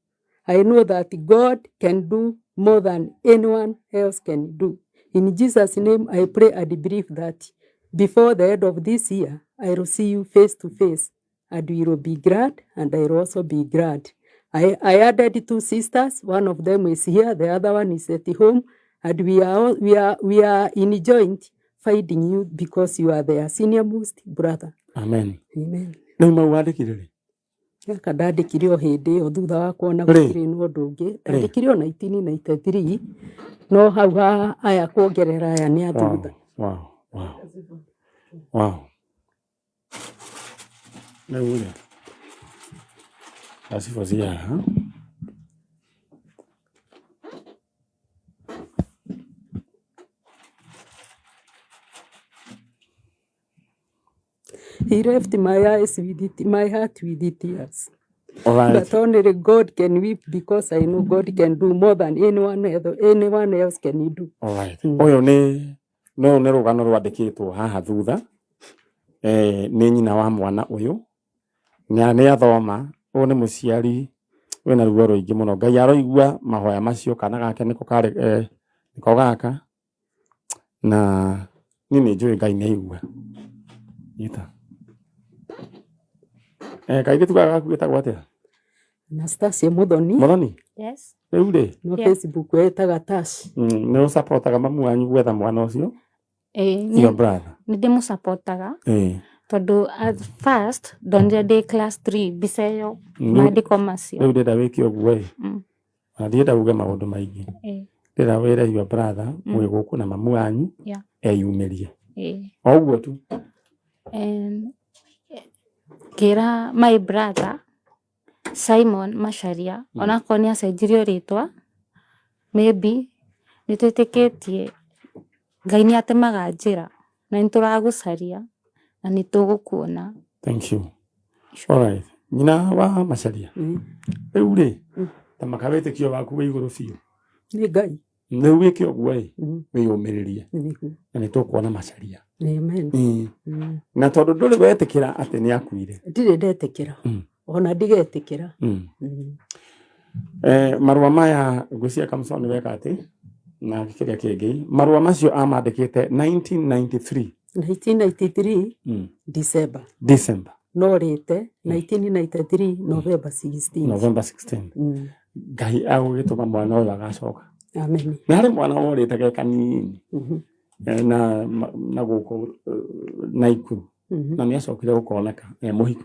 I know that God can do more than anyone else can do. In Jesus' name, I pray and believe that before the end of this year, I will see you face to face, and we will be glad, and I will also be glad. I added two sisters. One of them is here, the other one is at home, and we are in joint finding you because you are their senior most brother. Amen. Amen. Rĩu mau wandĩkire rĩ? Gaka ndandĩkire o hĩndĩ ĩyo thutha wa kuona Rĩ. Gũtirĩ na ũndũ ũngĩ. Ndandĩkire o 1993, no hau ha aya kuongerera aya nĩ a thutha. Wow. Rĩu rĩ, ndacibũ ci haha. He left my eyes with it, my heart with tears. Alright. But only God can weep because I know God can do more than anyone else can do. Alright. Ũyũ nĩ no nĩ rũgano rwandĩkĩtwo haha thutha, nĩ nyina wa mwana ũyũ na nĩ athoma. Ũyũ nĩ mũciari wĩna ruo rũingĩ mũno. Ngai aroigua mahoya macio. Kana gake nĩko karĩ, nĩko gaka, na niĩ nĩ njũĩ Ngai nĩ aigua. Nyita, kairĩtu gaka gaku getagwo atĩa? Anastasia Muthoni. Muthoni. Yes. Rĩu rĩ, No Yeah. Facebook etaga Tash. Nĩ ũcapotaga mamu wanyu gwetha mwana ũcio? Ĩĩ, Your brother? Nĩ ndĩmũcapotaga tondũ at first ndonire ndĩ class 3 mbica ĩyo, maandĩko macio. Rĩu ndĩrenda wĩke ũguo ĩ, ona ndirenda uge maũndũ maingĩ. Ndĩrenda wĩre your brother mwĩ gũkũ na mamu wanyu eyumĩrie. O ũguo tu. And, ngĩra my brother Simon Macharia, onakorwo nĩ acenjirio rĩtwa, maybe nĩ twĩtĩkĩtie Ngai nĩ atemaga njĩra na nĩ tũragũcaria na nĩ tũgũkuona. Thank you. Alright. Nyina wa Macharia, rĩu rĩ, ta maka wĩtĩkio waku wĩ igũrũ biũ. Nĩ Ngai. Rĩu wĩke ũguo ĩ, wĩyũmĩrĩrie Nĩguo. Na nĩ tũkuona Macharia. Amen. Na tondũ ndũrĩ wetĩkĩra atĩ nĩ akuire. Ndirĩ ndetĩkĩra. Ona ndigetĩkĩra. Marũa maya ngwĩciria Kamso nĩ weka atĩ na kĩrĩa kĩngĩ, marũa macio amandĩkĩte 1993. 1993 December. December. No rĩte 1993 November 16. November 16. Ngai agũgĩtũma mwana ũyũ agacoka. Amen. Nĩ harĩ mwana worĩte ge kanini, na gũkũ, Naikuru, na nĩ acokire gũkoneka e mũhiku.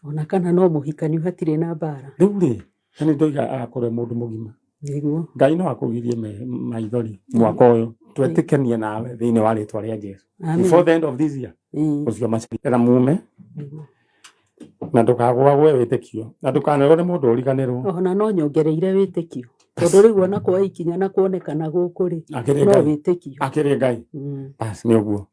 Ona kana no mũhikaniu hatirĩ na mbara. Rĩu rĩ, na nĩ ndoiga agakorwo e mũndũ mũgima. Nĩguo. Ngai no akũgirie maithori mwaka ũyũ, twetĩkanie nawe thĩinĩ wa rĩtwa rĩa Jesu. Amen. Before the end of this year, ũcio Macharia mume na ndũkagwagwe wĩtĩkio na ndũkanerwo nĩ mũndũ ũriganĩrwo. Ona no nyongereire wĩtĩkio tondũ rĩu ona kwa ikinya na kuonekana gũkũ rĩ, Akĩrĩ no Ngai. wĩtĩkio. Akĩrĩ Ngai. Bas, nĩ ũguo.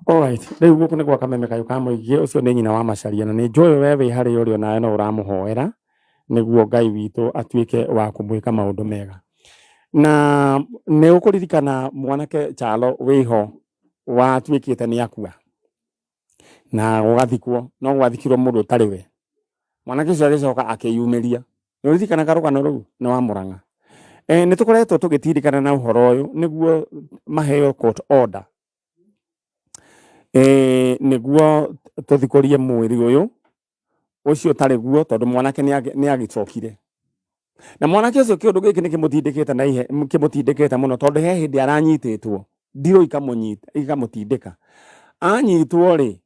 Alright, rĩu gũkũ nĩ gwa Kameme Kayũ ka Mũingĩ. Ũcio nĩ nyina wa Macharia na nĩ njũĩ we wĩ harĩa ũrĩ onawe no ũramũhoera nĩguo Ngai witũ atuĩke wa kũmwĩka maũndũ mega. Na nĩ ũkũririkana mwanake Chalo wĩho watuĩkĩte nĩ akua na gũgathikwo, no gwathikirwo mũndũ ũtarĩ we. Mwanake ũcio agĩcoka akĩyumĩria. Nĩ ũririkanaga rũgano rũu? Nĩ wa Mũrang'a. Nĩ tũkoretwo tũgĩtirikana na ũhoro ũyũ nĩguo maheo court order, nĩguo tũthikũrie mwĩrĩ ũyũ ũcio ũtarĩ guo, tondũ mwanake nĩ agĩcokire na mwanake ũcio. Kĩũndũ gĩkĩ nĩ kĩmũtindĩkĩte na ihe kĩmũtindĩkĩte mũno, tondũ he hĩndĩ aranyitĩtwo ndirũ ikamũnyita ikamũtindĩka. Anyitwo rĩ,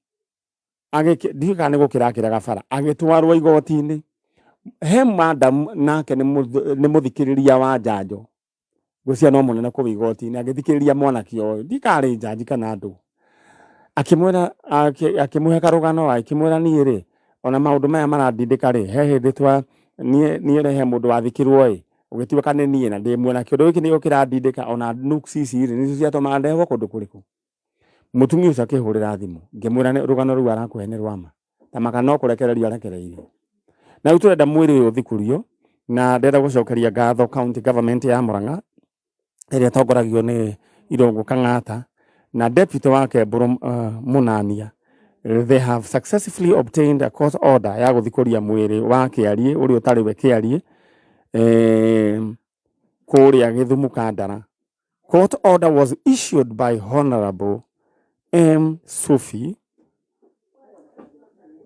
ndiũĩ kana nĩ gũkĩrakĩraga bara, agĩtwarwo igoti-inĩ. He madam nake nĩ mũthikĩrĩria wa njanjo ngwĩciria no mũnene kũu igoti-inĩ agĩthikĩrĩria mwanake ũyũ ndikarĩ njanji kana andũ akĩmwĩra akĩmũhe karũgano akĩmwĩra niĩ rĩ ona maũndũ maya marandindĩka rĩ he hĩndĩ twa niĩ niĩ rĩ he mũndũ wathikirwo ĩ ũgĩtuĩka nĩ niĩ na ndĩ muona kĩũndũ gĩkĩ nĩkĩo kĩrandindĩka ona nuksi ici rĩ nĩcio ciatũmaga ndehwo kũndũ kũrĩkũ. Mũtumia ũcio akĩhũrĩra thimũ ngĩmwĩra rũgano rũu arakũhe nĩ rwama ta maka no kũrekererio arekereirio. Na rĩu tũrenda mwĩrĩ ũyũ ũthikũrio na ndĩrenda gũcokeria ngatho county government ya Murang'a ĩrĩa ĩtongoragio nĩ Irũngũ Kang'ata na deputy wake Mbũrũ Mũnania. They have successfully obtained a court order ya gũthikũria mwĩrĩ wa Kĩariĩ ũrĩa ũtarĩ we Kĩariĩ kũrĩa Gĩthumo Kandara. Court order was issued by Honorable M. Sufi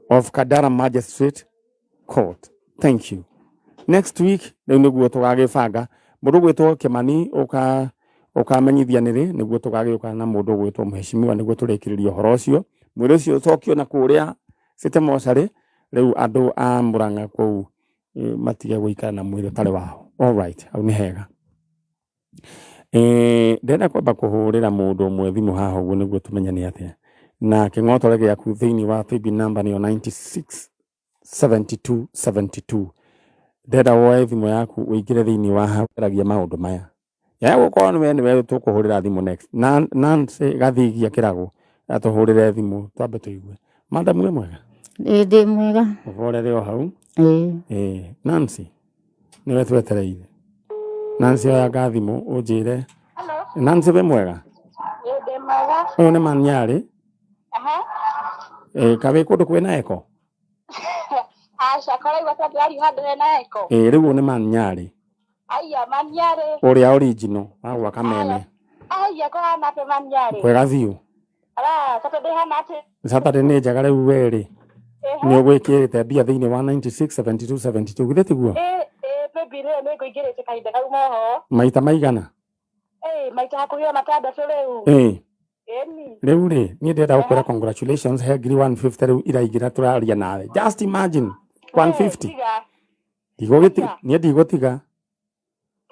of Kandara Magistrate Court. Thank you. Next week rĩu nĩguo tũgagĩbanga mũndũ ũgwĩtwo Kĩmani ũkamenyithia nĩrĩ nĩguo tũgagĩũka na mũndũ ũgwĩtwo mheshimiwa nĩguo tũrĩkĩrĩrie ũhoro ũcio. Mwĩrĩ ũcio ũcokio na kũrĩa City Mortuary rĩu andũ a Murang'a kũu matige gũikara na mwĩrĩ ũtarĩ wao. All right, hau nĩ hega. Ndĩrenda kwamba kũhũrĩra mũndũ ũmwe thimũ haha ũguo nĩguo tũmenye nĩ atĩa. Na kĩng'otore gĩaku thĩinĩ wa paybill number nĩyo 96 72 72. Ndĩrenda woe thimũ yaku ũingĩre thĩinĩ wa hau ũgeragie maũndũ maya. Ya gũkorwo nĩwe nĩwe tũkũhũrĩra thimũ next. Nancy Gathigia Kĩrago atũhũrĩre thimũ twambe tũigue. Madam wĩ mwega? Ĩĩ ndĩ mwega. Ũhorere o hau. Ĩĩ. Nancy nĩwe twetereire. Nancy oya nga thimũ ũnjĩre. Nancy wĩ mwega? Ĩĩ ndĩ mwega. Ũyũ nĩ Manyarĩ. Aha. Ka wĩ kũndũ kwĩna echo? Aca koraigua ta ndĩraria handũ hena echo. Rĩu ũyũ nĩ Manyarĩ. Aya Manyarĩ. Ũrĩa original wa gwaka mene. Aya kũhana atĩa Manyarĩ? Kwega biũ. Ara, Saturday hana atĩa? Saturday nĩ njega rĩu we rĩ. Nĩ ũgwĩkĩrĩte mbia thĩinĩ wa 96 72 72 githĩ tiguo? Ĩĩ ĩĩ baby rĩ nĩ ngũingĩrĩte kahinda kau moho. Maita maigana? Ĩĩ maita hakuhĩ o matandatũ rĩu. Ĩni. Rĩu rĩ niĩ ndĩrenda gũkwĩra congratulations he ngiri 150 rĩu iraingĩra tũraria nawe. Just imagine 150. Tiga. Ndigũgĩtiga, niĩ ndigũtiga.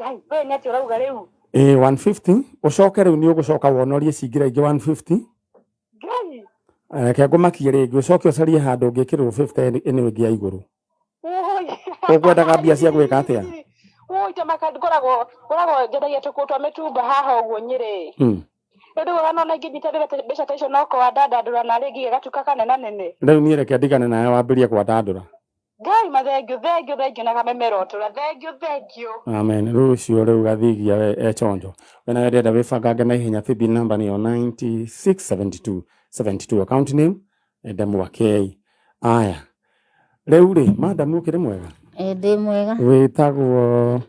Ngai, we nĩ atĩa ũrauga rĩu? 150 ũcoke rĩu nĩ ũgũcoka wonorie cingĩra ingĩ 150. Ngai. Reke ngũmakie rĩngĩ ũcoke ũcarie handũ ũngĩkĩrwo 50 ĩno ĩngĩ ya igũrũ. Ũi. Ũkwendaga mbia cia gwĩka atĩa? Ũi ta maka ngoragwo ngendagia tũkuo twa mĩtumba haha ũguo Nyĩrĩ. Rĩu ndĩrona nona ingĩnyita mbeca ta icio no kwandandũra na rĩngĩ gĩgatuĩka kanena nene. Rĩu niĩ reke ndigane nawe wambĩrĩrie kwandandũra. Ngai mathengio thengio thengio na kamemero tũra thengio thengio. Amen. Rĩu ũcio rĩu Gathigia we e chonjo. We nawe ndĩrenda wĩbangange na ihenya paybill number nĩyo 96 72 72 account name Enda Mwakei. Aya. Rĩu rĩ madam ũkĩrĩ mwega? Ĩĩ ndĩ mwega. Wĩtagwo?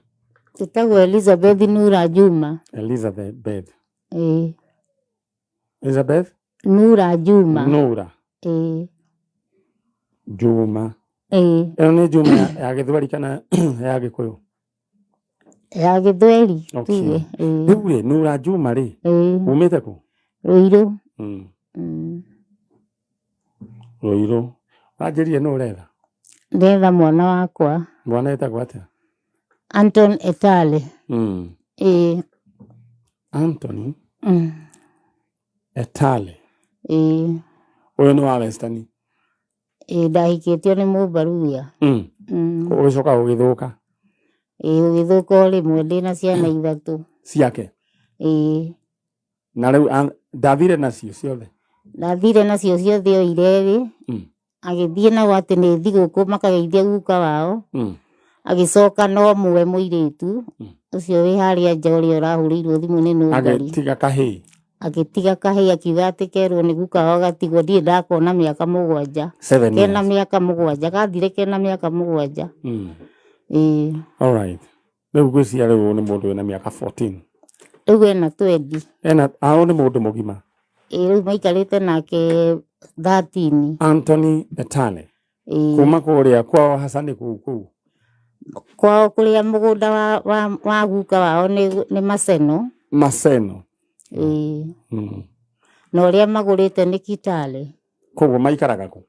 Njĩtagwo Elizabeth Nura Juma. Elizabeth. Ĩĩ. Elizabeth? Nura Juma. Nura. Ĩĩ. Juma. Ĩĩ. Ĩno nĩ Juma ya Gĩthweri kana ya Gĩkũyũ? Ya Gĩthweri Okay. tuge. Ĩĩ. Rĩu rĩ Nura Juma rĩ Ĩĩ. umĩte kũ? Rũirũ. Rũirũ. Wanjĩrire nũ ũretha? Ndetha mwana wakwa. Mwana etagwo atĩa? Anton Etale. Ĩĩ. Anthony Etale. Ĩĩ. Ũyũ nĩ wa Western. Ĩĩ ndahikĩtio nĩ Mũmbaruya. Ũgĩcoka ũgĩthũka? Ĩĩ ũgĩthũka o rĩmwe ndĩna ciana ithatũ. Ciake? Ĩĩ. Na rĩu ndathire nacio ciothe? Ndathire nacio ciothe oire erĩ. Agĩthiĩ nao atĩ nĩ thigũkũ makageithia guka wao. Agĩcoka no ũmwe mũirĩtu ũcio wĩ harĩa nja ũrĩa ũrahũrĩirwo thimũ nĩ Nũngari. Agĩtiga kahĩĩ? Agĩtiga kahĩĩ akiuga atĩ kerwo nĩ guka wao gatigwo ndirĩ ndakona mĩaka mũgwanja. 7 Kena years. mĩaka mũgwanja, gathire kena mĩaka mũgwanja. Ĩĩ. All right. Rĩu ngwĩciria rĩu nĩ mũndũ wĩna mĩaka 14. Rĩu ena 20. Ena ao nĩ mũndũ mũgima. Ĩĩ rĩu maikarĩte nake 13. Anthony Etale. Ĩĩ. Kuma kũrĩa kwao Hasani kũu kũu. Kwao kũrĩa mũgũnda wa guka wao nĩ Maseno. Maseno. Ĩĩ. Na ũrĩa magũrĩte nĩ Kitale. Koguo maikaraga kũ?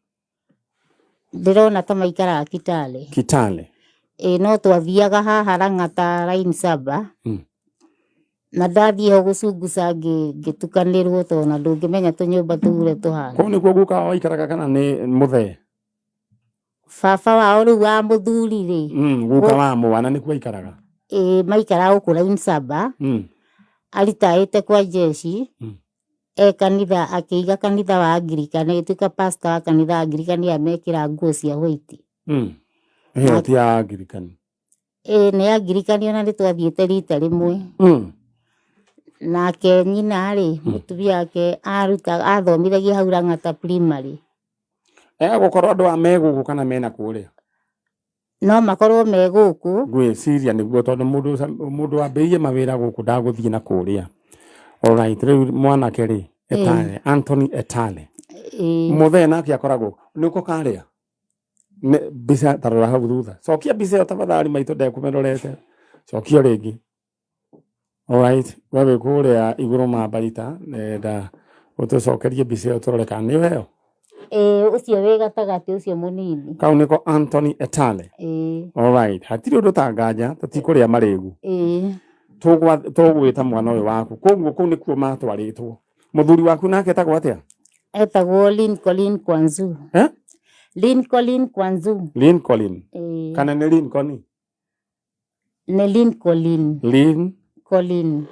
Ndĩrona ta maikaraga Kitale. Kitale. Ĩ no twathiaga haha Lang'ata line saba. Na ndathiĩ ho gũcunguca ngĩtukanĩrwo tondũ ona ndũngĩmenya tũnyũmba tũu ũrĩa tũhana. Kũu nĩkuo guka wao aikaraga kana nĩ mũthee? Baba wao rĩu wa mũthuri rĩ. Guka wa mwana nĩkuo aikaraga? Ĩ maikaraga gũkũ line saba. Aritaĩte kwa jeshi. E kanitha akĩiga kanitha wa Anglican agĩtuĩka pastor wa kanitha wa Anglican aya mekĩraga nguo cia white. Ĩyo ti ya Anglican. Ĩ nĩ Anglican ona nĩ twathiĩte rita rĩmwe. Nake nyina rĩ mũtumia wake aruta athomithagia hau Lang'ata primary. Egũkorwo andũ aya me gũkũ kana mena kũrĩa? No makorwo me gũkũ. Ngwĩciria nĩguo tondũ mũndũ wambĩrĩirie mawĩra gũkũ ndagũthiĩ na kũrĩa. Alright, rĩu mwanake rĩ Etale, Anthony Etale. Mũthee nake akoragwo nĩko karĩa? Mbica ta rora hau thutha. Cokia mbica ĩyo tafadhali maitũ ndekũmĩrorete. Cokia rĩngĩ. Alright, we wĩ kũrĩa igũrũ mambaita nenda ũtũcokerie mbica ĩyo tũrore kana nĩyo ĩyo. Ĩ ũcio wĩ gatagatĩ ũcio mũnini. Kau nĩko Anthony Etale. Ĩ. Alright, hatirĩ ũndũ ta nganja tũtikũrĩa marĩgu. Ĩ. Tũgwĩta mwana ũyũ waku. Koguo kũu nĩkuo matwarĩtwo. Mũthuri waku nake etagwo atĩa? Etagwo Lincoln Kwanzu. Eh? Lincoln Kwanzu. Lincoln. Ĩ. Kana nĩ Lincoln? Nĩ Lincoln. Lin Colin.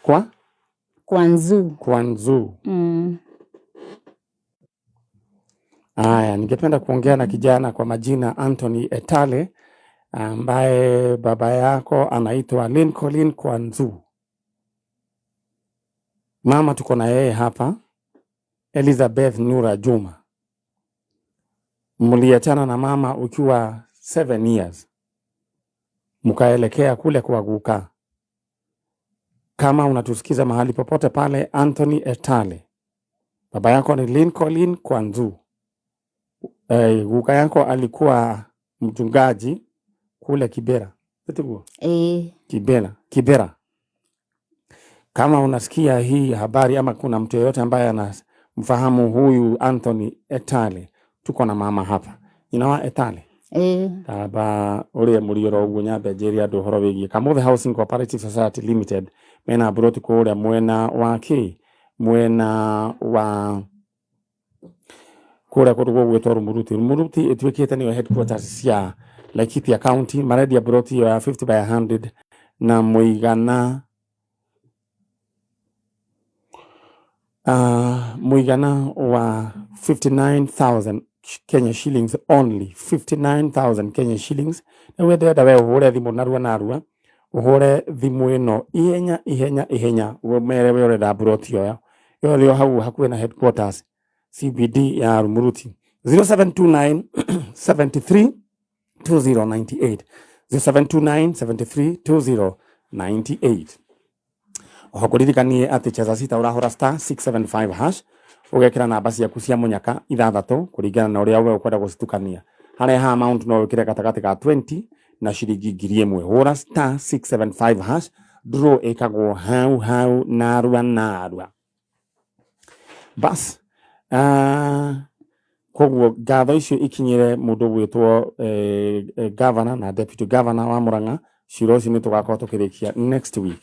Kwa? Kwanzu. Kwanzu. Aya, ningependa kuongea na kijana kwa majina Anthony Etale ambaye baba yako anaitwa Lincoln Kwanzu. Mama tuko na yeye hapa, Elizabeth Nura Juma. Mliachana na mama ukiwa 7 years. Mkaelekea kule kwa guka. Kama unatusikiza mahali popote pale, Anthony Etale. Baba yako ni Lincoln Kwanzu. Guka yako alikuwa mchungaji kule Kibera. Sitiguo? Kibera. Kama unasikia hii habari ama kuna mtu yeyote ambaye anamfahamu huyu Anthony Etale, tuko na mama hapa. Inawa Etale. Taba uria murioro uguo nyambe njire andu uhoro wigie Kamothe Housing Cooperative Society Limited mena mburoti kuria mwena wa ki mwena wa kuria kundu gugwitwo Rumuruti. Rumuruti ituikite niyo headquarters cia Laikipia County. Marendia mburoti iyo ya 50 by 100 na muigana muigana wa 59,000 Kenya shillings only. 59,000 Kenya shillings. Na wende we uhure thimu narua narua, uhure thimu ino ihenya ihenya ihenya, umere we urenda mburoti ĩyo. Ĩyo ĩrĩ o hau hakuhĩ na headquarters CBD ya Rumuruti. 0729 73 2098. 0729 73 2098. Oho kũririkanie atĩ Cheza Sita ũrahũra star 675 hash ũgekĩra namba ciaku cia mũnyaka ithathatũ kũringana na ũrĩa we ũkwenda gũcitukania. Harĩa ha amount no wĩkĩre gatagatĩ ka 20 na ciringi ngiri ĩmwe. Hũra star 675 hash, draw ĩkagwo hau hau narua narua. Bas, koguo ngatho icio ikinyire mũndũ ũgwĩtwo governor na deputy governor wa Murang'a. Cira ũcio nĩ tũgakorwo tũkĩrĩkia next week.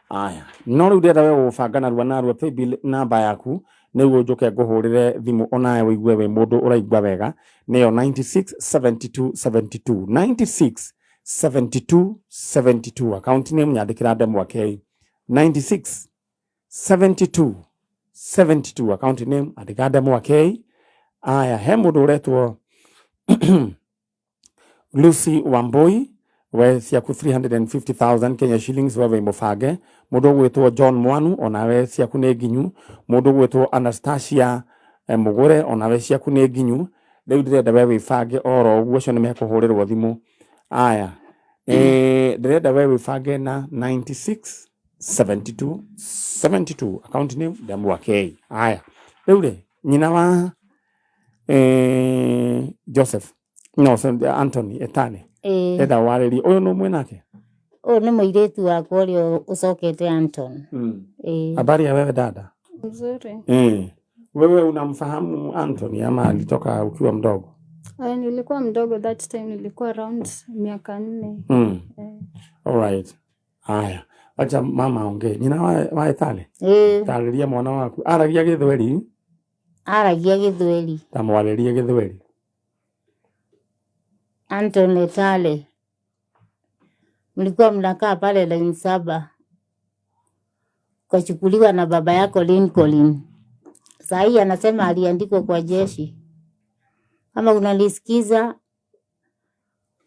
Aya, no rĩu ndĩrenda we gũbanga narua narua paybill namba yaku nĩguo njũke ngũhũrĩre thimũ onawe ũigue wĩ mũndũ ũraigua wega. Nĩyo 96 72 72. 96 72 72. Account name nyandĩkĩra Ndemwa K. 96 72 72. Account name andĩka Ndemwa K. Aya, he mũndũ ũretwo Lucy Wambui we ciaku 350,000 Kenya shillings wewe mũbange. Mũndũ ũgwĩtwo John Mwanu onawe ciaku nĩ nginyu. Mũndũ ũgwĩtwo Anastasia Mũgũre onawe ciaku nĩ nginyu. Rĩu ndĩrenda we wĩbange oro ũguo, acio nĩ mekũhũrĩrwo thimũ. Aya, ndĩrenda we wĩbange na 96 72 72 account name Ndemwa K. Aya, rĩu rĩ nyina wa Joseph no Anthony Etale enda warĩrie ũyũ nĩ ũmwe nake? Ũyũ nĩ mũirĩtu wakwa ũrĩa ũcokete Anton. Habari ya wewe dada? Nzuri. Wewe unamfahamu Anthony ama alitoka ukiwa mdogo? Nilikuwa mdogo that time, nilikuwa around miaka 4. All right. Haya, wacha mama aongee. Nyina wa Etale. Ĩĩ. Tarĩria mwana waku. Aragia Gĩthweri? Aragia Gĩthweri. Ta mwarĩrie Gĩthweri. Anton Etale, mlikuwa mnakaa pale line 7, ukachukuliwa na baba yako Lincoln. Saa hii anasema aliandikwa kwa jeshi. Kama unanisikiza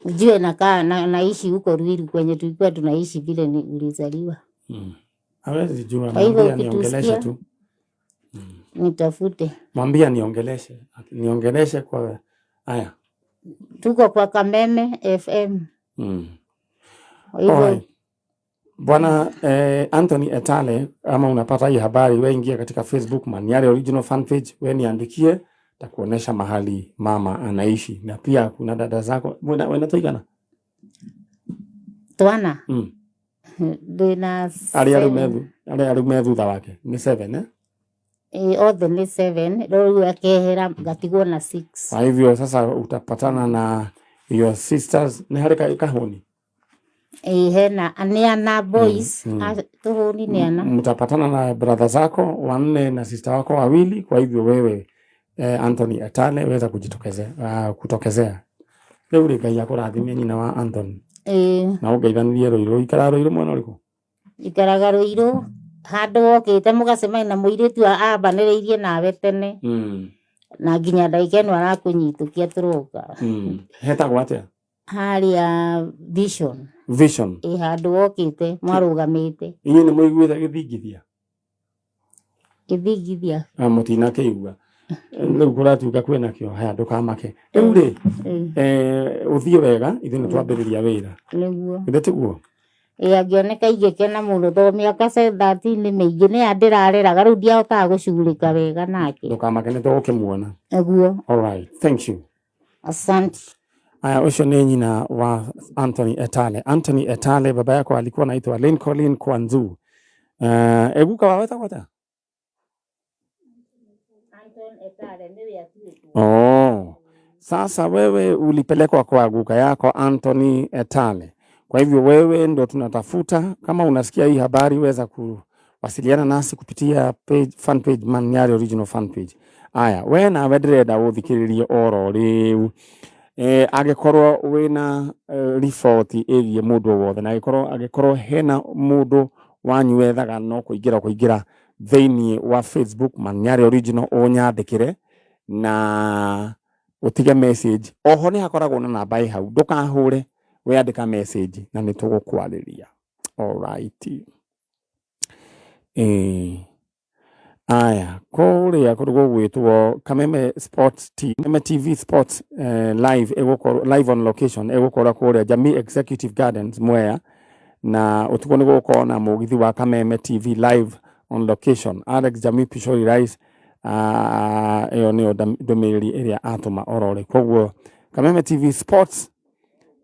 ujue nakaa naishi huko Ruiru kwenye tulikuwa tunaishi vile ni ulizaliwa. Hawezi jua, Kwa hivyo mwambie aniongeleshe ukitusikia tu. nitafute. Mwambie aniongeleshe. Niongeleshe kwa haya. Tuko kwa Kameme FM. Kwa hivyo Alright. Bwana Anthony Etale, ama unapata hii habari, we ingia katika Facebook Maniari Original fan page, we niandikie, takuonesha mahali mama anaishi, na pia kuna dada zako wena toigana Twana ndĩna aria seven. aria arume thutha wake ni 7, eh? Ĩ, othe nĩ 7, rĩu akehera ngatigwo na 6. Kwa hivyo sasa utapatana na your sisters nĩ harĩ kahũni. Ĩ, hena nĩ ana boys. Tũhũni nĩ ana. Mtapatana na brother zako wanne na sister wako wawili. Kwa hivyo wewe Anthony Etale weza kujitokezea, kutokezea rĩu rĩ. Ngai akũrathime, nyina wa Anthony. Ĩ. Na ũngeithanirie Rũirũ. Ikara Rũirũ mwena ũrĩkũ? Ikaraga Rũirũ handũ wokĩte mũgacemania na mũirĩtu ambanĩrĩirie nawe tene na nginya ndagĩka ĩno arakũnyitũkia tũroka. Hetagwo atĩa? Harĩa Vision. Vision. Ĩ, handũ wokĩte mwarũgamĩte. Inyuĩ nĩ mũiguĩte gĩthingithia? Gĩthingithia? Ah, mũtinakĩigua rĩu kũratuĩka kwĩna kĩo. Haya, ndũkamake rĩu rĩ. Ũthiĩ wega, ithuĩ nĩ twambĩrĩria wĩra. Nĩguo. Githĩ tiguo? Ĩ, angĩoneka ingĩkena mũno tondũ mĩaka 13 nĩ mĩingĩ nĩ ya ndĩrareraga rĩu ndiahotaga gũcugurĩka wega nake. Ndũkamake, nĩ tũgũkĩmuona. Nĩguo. All right, thank you. Asante. Aya, ũcio nĩ nyina wa Anthony Etale. Anthony Etale, baba yako alikuwa anaitwa Lincoln Kwanzu. Eguka wawe etagwo atĩa? Anton Etale nĩwe atuĩtwo. Oh. Sasa wewe ulipelekwa kwa guka yako Anthony Etale. Kwa hivyo wewe ndo tunatafuta. Kama unasikia hii habari, weza kuwasiliana nasi kupitia page, fan page Maniari Original fan page. Aya, we nawe ndĩrenda ũthikĩrĩrie oro rĩu. Angĩkorwo wĩna riboti ĩgiĩ mũndũ o wothe, na angĩkorwo hena mũndũ wanyu wethaga no kũingĩra thĩinĩ wa Facebook Maniari Original ũnyandĩkĩre na ũtige message. Oho nĩ hakoragwo na namba ĩ hau, ndũkahũre, we andĩka message na nĩ tũgũkwarĩria. Alright. Aya, kũrĩa kũndũ gũgwĩtwo Kameme Sports T, Kameme TV Sports live ĩgũkorwo live on location, ĩgũkorwo kũrĩa Jamii Executive Gardens, Mwea, na ũtukũ nĩ gũgũkorwo na mũgithi wa Kameme TV live on location. Alex Jamii Pishori Rice, ĩyo nĩyo ndũmĩrĩri ĩrĩa atũma orore. Koguo Kameme TV Sports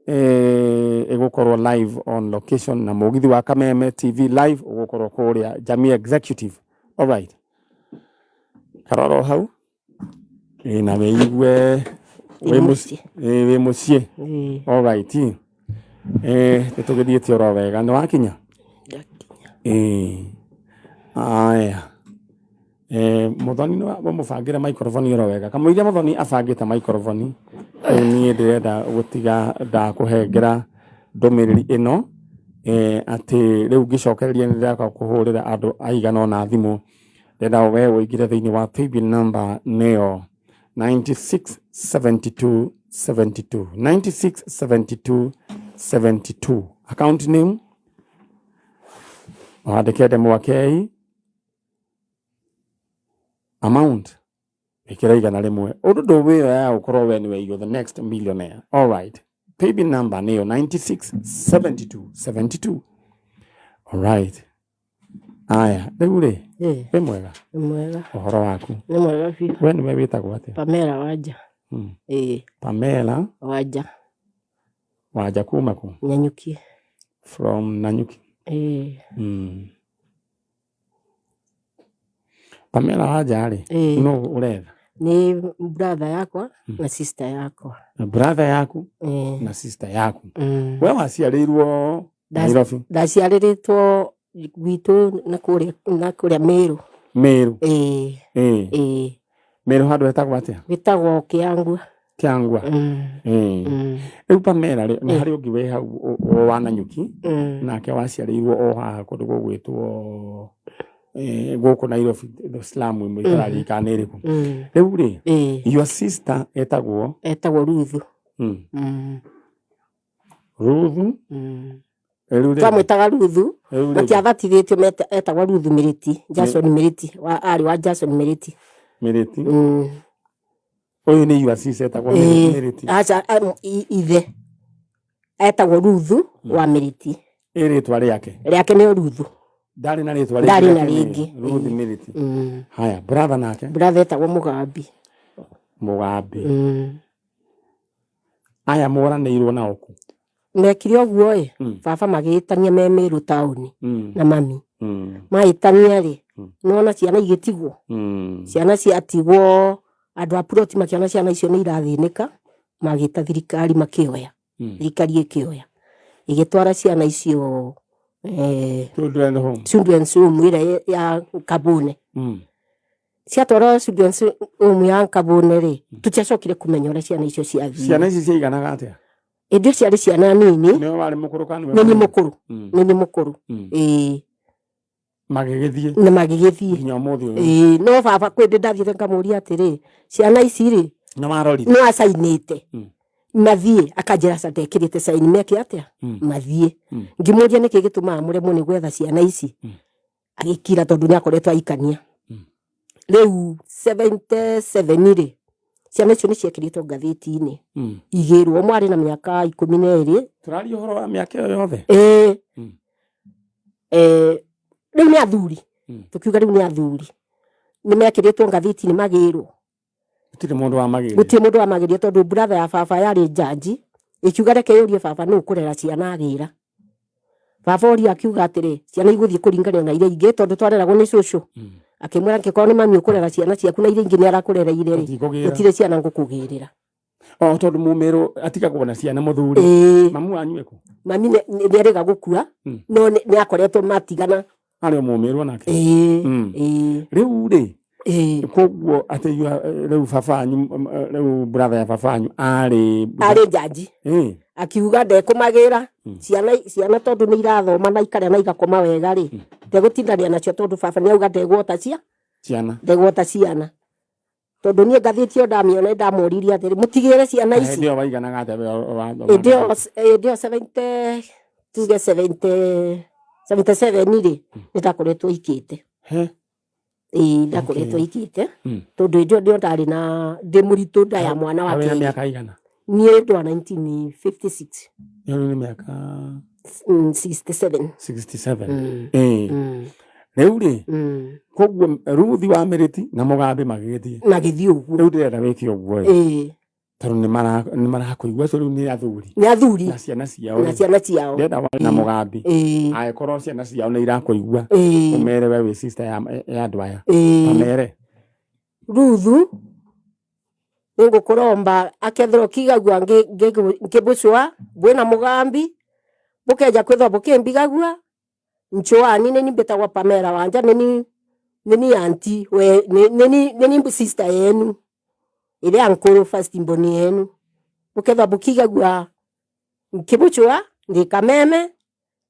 ĩgũkorwo live on location na mũgithi wa Kameme TV live ũgũkorwo kũrĩa Jamii Executive. Alright. Karoro hau. Ĩ, na wĩigue wĩ mũciĩ. Wĩ mũciĩ. Ĩĩ. Alright. Nĩ tũgĩthiĩte oro wega. Nĩ wakinya? Ndakinya. Ĩĩ. Aya. Muthoni nĩ wamũbangĩre microphone oro wega. Kamũiria Muthoni abangĩte microphone. Rĩu niĩ ndĩrenda gũtiga ndakũhengera ndũmĩrĩri ĩno atĩ rĩu ngĩcokereria nĩ ndĩraka kũhũrĩra andũ aigana ũna thimũ. Ndĩrenda we ũingĩre thĩinĩ wa paybill number nĩyo 9672 72 96 72 72, account name wandĩke Ndemwa K, amount ĩkĩra 100. Ũndũ ndũwĩoya ũkorwo we nĩwe you're the next millionaire. All right, paybill number nĩyo 96 72 72. All right. Aya, rĩu rĩ, wĩ mwega? Nĩ mwega. Ũhoro waku? Nĩ mwega biũ. We nĩwe wĩtagwo atĩa? Pamela Wanja. Ĩĩ. Pamela Wanja. Wanja kuma kũ? Nanyuki. From Nanyuki? Ĩĩ. Pamela Wanja rĩ, Ĩĩ. nũ ũretha? Nĩ brother yakwa na sister yakwa. Na brother yaku Eh. na sister yaku. Mm. We waciarĩirwo Nairobi? Ndaciarĩrĩtwo gwitũ na kũrĩa na kũrĩa Meru. Meru? Ĩĩ. Ĩĩ. Ĩĩ. Meru handũ hetagwo atĩa? Gwĩtagwo Kĩangwa. Kĩangwa. Mm. Ĩĩ. Mm. Rĩu Pamela rĩ, nĩ harĩ ũngĩ wĩ hau o wa Nanyuki, Mm. nake waciarĩirwo o haha kũndũ gũgwĩtwo gũkũ Nairobi, the slum ĩmwe ĩtararirikana nĩ ĩrĩkũ. Mm. Rĩu rĩ, Ĩĩ. your sister etagwo? Etagwo Ruthu. Ruthu. Rĩu rĩ, Twamwĩtaga Ruthu. Rĩu rĩ, Matiabatithĩtio etagwo Ruthu Mĩrĩti, Jason Mĩrĩti, wa arĩ wa Jason Mĩrĩti. Mĩrĩti. Mm. Ũyũ nĩ your sister etagwo Ĩĩ. Mĩrĩti? Aca, ithe etagwo Ruthu wa Mĩrĩti. Ĩ rĩtwa rĩake? Rĩake nĩ Ruthu. Ndarĩ na rĩtwa Ndarĩ na rĩake nĩ rĩngĩ. Ruth Mĩrĩti. Mm. Haya, brother nake? Brother etagwo Mũgambi. Mũgambi. Mm. Aya moranĩirwo nao kũ? Mekire ũguo ĩ, baba magĩĩtania me Meru taũni na mami. Maĩtania rĩ, nona ciana igĩtigwo. Ciana ciatigwo andũ a ploti makĩona ciana icio nĩ irathĩnĩka, magĩta thirikari makĩoya. Thirikari ĩkĩoya. Ĩgĩtwara ciana icio Children home. Children's home ĩrĩa ya Kabune. Ciatwarwo children's home ya Kabune rĩ, tũtiacokire kũmenya ũrĩa ciana icio ciathire. Ciana ici ciaiganaga atĩa? Ĩndĩ ciarĩ ciana nini. Nĩwe warĩ mũkũrũ kana nĩwe Nĩ niĩ mũnini? mũkũrũ. Nĩ niĩ mũkũrũ. Ĩĩ. Magĩgĩthiĩ. Na magĩgĩthiĩ. Nginya ũmũthĩ ũyũ. Ĩĩ, no baba kwĩ ndĩ ndathiĩte ngamũria atĩrĩ, ciana ici rĩ, Nĩ warorire? nĩ acainĩte. Mathiĩ, akanjĩra aca ndekĩrĩte caini meke atĩa? Mathiĩ. Ngĩmũria nĩkĩ gĩtũmaga mũremwo nĩ gwetha ciana ici? Agĩkira tondũ nĩ akoretwo aikania. Rĩu 77 rĩ, ciana icio nĩ ciekĩrĩtwo ngathĩti-inĩ. Igĩrwo, ũmwe arĩ na mĩaka 12. Tũraria ũhoro wa mĩaka ĩyo yothe? Ĩĩ. Rĩu nĩ athuri. Tũkiuga rĩu nĩ athuri. Nĩ mekĩrĩtwo ngathĩti-inĩ magĩrwo. Gũtirĩ mũndũ wamagĩrire. Gũtirĩ mũndũ wamagĩrire tondũ brother ya baba yarĩ njanji. Ĩkiuga reke yũrie baba nũ ũkũrera ciana agĩra. Baba oria akiuga atĩrĩ, ciana igũthiĩ kũringana na iria ingĩ tondũ twareragwo nĩ cũcũ. Akĩmwĩra angĩkorwo nĩ mami ũkũrera ciana ciaku na iria ingĩ nĩ arakũrereire rĩ, Tũtikũgĩra. gũtirĩ ciana ngũkũgĩrĩra. O tondũ mũmĩrũ atigagwo na ciana mũthuri. Ĩĩ. Mamu wanyu ekũ? Mami nĩ arĩga gũkua, no nĩ akoretwo matigana. Arĩ o mũmĩrũ onake? Ĩĩ. Ĩĩ. Rĩu rĩ, Ĩĩ. koguo atĩ rĩu baba wanyu, rĩu brother ya baba wanyu arĩ Arĩ njanji. Ĩĩ. Akiuga ndekũmagĩra ciana, ciana tondũ nĩ irathoma na ikarĩa na igakoma wega rĩ, ndegũtindania nacio tondũ baba nĩ auga ndegwota ciana. Ndegwota ciana. Tondũ niĩ ngathĩti ĩyo ndamĩona ndamũririe atĩrĩ, mũtigĩre ciana ici. Hĩndĩ ĩyo waiganaga atĩa we Hĩndĩ ĩyo hĩndĩ ĩyo 70, tuge 70, 77 rĩ, nĩ ndakoretwo ikĩte. He? Ĩĩ, ndakoretwo ikĩte. Tondũ hĩndĩ ĩyo nĩyo ndarĩ na ndĩ mũritũ nda ya mwana wa Wĩna kerĩ. mĩaka igana? Niĩ ndwa 1956. Ĩyo nĩ mĩaka 67. 67. Ĩĩ. Rĩu rĩ, koguo Ruthi wa Mĩrĩti na Mũgambi magĩgĩthiĩ. Magĩthiĩ ũguo. Rĩu ndĩrenda wĩke ũguo ĩ. Ĩĩ. Tondũ nĩ marakũigua acio rĩu nĩ athuri. Nĩ athuri. Na ciana ciao. Na ciana ciao. Ndĩrenda warie na Mũgambi. Ĩĩ. Angĩkorwo ciana ciao nĩ irakũigua. Ĩĩ. Ũmere we wĩ sister ya andũ aya. Ĩĩ. Ũmere. Ruthu nĩngũkũromba akethirwo kigagua ngĩbũcũa bwĩna Mũgambi bũkeja kwithwa bũkĩmbigagua nchũani nĩni mbĩtagwa Pamela Wanja nĩni nĩni auntie we nĩni nĩni sister yenu ĩrĩa nkũrũ first born yenu bũkethwa bũkigagua nkĩbũcũa ndĩ kameme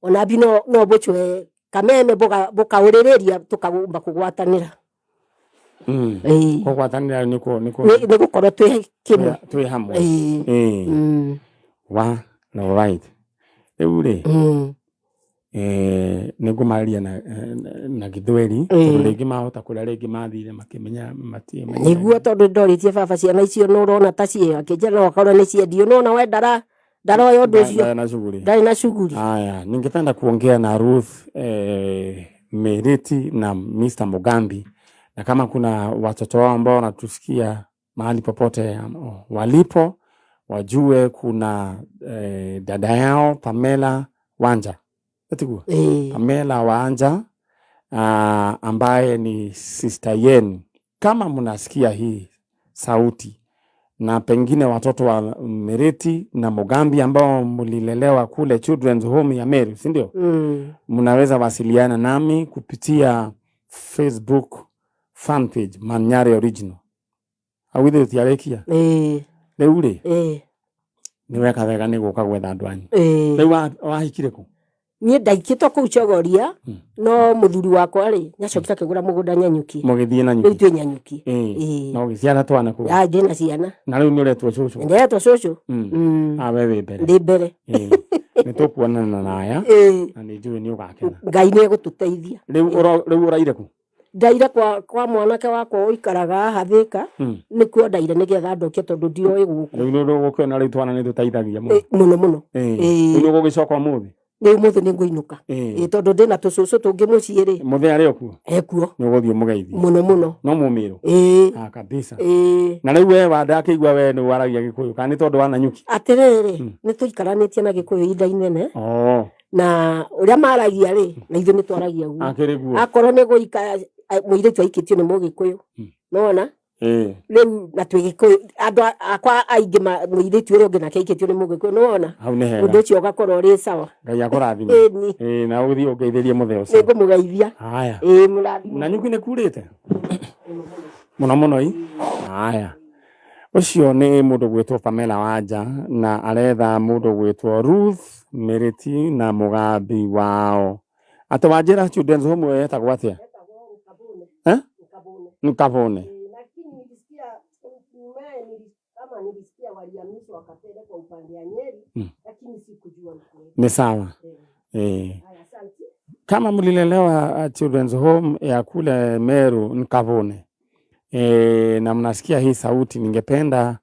ona bi no no bũcũe kameme bũkaũrĩrĩria tũkaumba kũgwatanĩra. Ĩĩ. Kũgwatanĩra nĩkũ nĩkũ Nĩ gũkorwo twĩ kĩmwe. Twĩ hamwe. Ĩĩ. Ĩĩ. Wa right. Rĩu rĩ, nĩ ngũmarĩria na Gĩthweri tondũ rĩngĩ mahota kũrĩa rĩngĩ mathire makĩmenya matimenye. Nĩguo tondũ ndorĩtie baba ciana icio nĩ ũrona ta ciĩ akĩnjĩra no akorwo nĩ ciendio nona we ndaroya ũndũ ũcio. Ndarĩ na shughuli. Ndarĩ na shughuli. Haya, ningependa kuongea na Ruth Meriti na Mr. Mugambi, na kama kuna watoto wao ambao wanatusikia mahali popote walipo, wajue kuna dada yao Pamela Wanja. Etiguo? Pamela Wanja ambaye ni sister yenu. Kama mnasikia hii sauti na pengine watoto wa Miriti na Mugambi ambao mlilelewa kule Children's Home ya Meru, si ndio? Mnaweza wasiliana nami kupitia Facebook fan page Manyare Original. Awithe tiarekia riu ri ni weka wega ni guka gwetha andu anyu. Riu wahikire ku? Niĩ ndaikĩtwo kũu Chogoria no mũthuri wakwa rĩ nĩacokire akĩgũra mũgũnda Nyanyuki. Mũgĩthiĩ Rĩu Nanyuki? Twĩ Nyanyuki. Ĩĩ. Na ũgĩciara twana kũu? Ah, ndĩna ciana. Na rĩu nĩ ũretwo cũcũ? Ndĩretwo cũcũ. Ah, we wĩ mbere? Ndĩ mbere. Ĩĩ. Nĩ tũkuonana na aya na nĩ njũĩ nĩ ũgakena. Ngai nĩ egũtũteithia. Rĩu rĩu ũraire kũ? Ndaire kwa mwanake wakwa ũikaraga haha Thĩka. Nĩkuo ndaire nĩgetha ndoke tondũ ndioĩ gũkũ. Rĩu nĩ ũgũkĩona rĩu twana nĩ tũteithagia mũno. Ĩ, mũno mũno. Ĩĩ. Rĩu nĩ ũgũgĩcoka ũmũthĩ? Rĩu ũmũthĩ nĩ ngũinũka. Ĩ, tondũ ndĩna tũcũcũ tũngĩ mũciĩ rĩ. Mũthee arĩ o kuo? Ekuo. Nĩ ũgũthiĩ ũmũgeithie? Mũno mũno. No mũmĩrũ? Ĩĩ. Ah, kabisa. Ĩĩ. Na rĩu we wandakĩigua we nĩ waragia Gĩkũyũ kana nĩ tondũ wa Nanyuki? Atĩrĩrĩ, nĩ tũikaranĩtie na Gĩkũyũ ihinda inene. Oh. Na ũrĩa maragia rĩ, na ithuĩ nĩ twaragia guo. Akĩrĩ guo. Akorwo nĩ gũika mũirĩtu aikĩtio nĩ Mũgĩkũyũ. Nĩwona? Rĩu na twĩ Gĩkũyũ andũ akwa aingĩ mũirĩtu ũrĩa ũngĩ nake aikĩtio nĩ Mũgĩkũyũ, nĩwona? Hau nĩ hega. Ũndũ ũcio ũgakorwo ũrĩ sawa. Ngai akũrathime. Ĩni. Ĩĩ, na ũthiĩ ũngeithĩrie mũthee ũcio. Nĩngũmũgeithia. Haya. Ĩĩ, mũrathime. Nanyuki nĩ kurĩte? Mũno mũno i. Haya. Ũcio nĩ mũndũ gwĩtwo Pamela Wanja na aretha mũndũ gwĩtwo Ruth Miriti na Mugambi wao. Atĩ wanjĩra Children's Home ĩyo yetagwo atĩa? Eh? Nkabone. Lakini nilisikia kama nilisikia walihamishwa wakapelekwa upande ya Nyeri, lakini sikujua ni kweli. Ni sawa. Haya, asante. Kama mlilelewa Children's Home ya kule Meru Nkabone, na mnasikia hii sauti, ningependa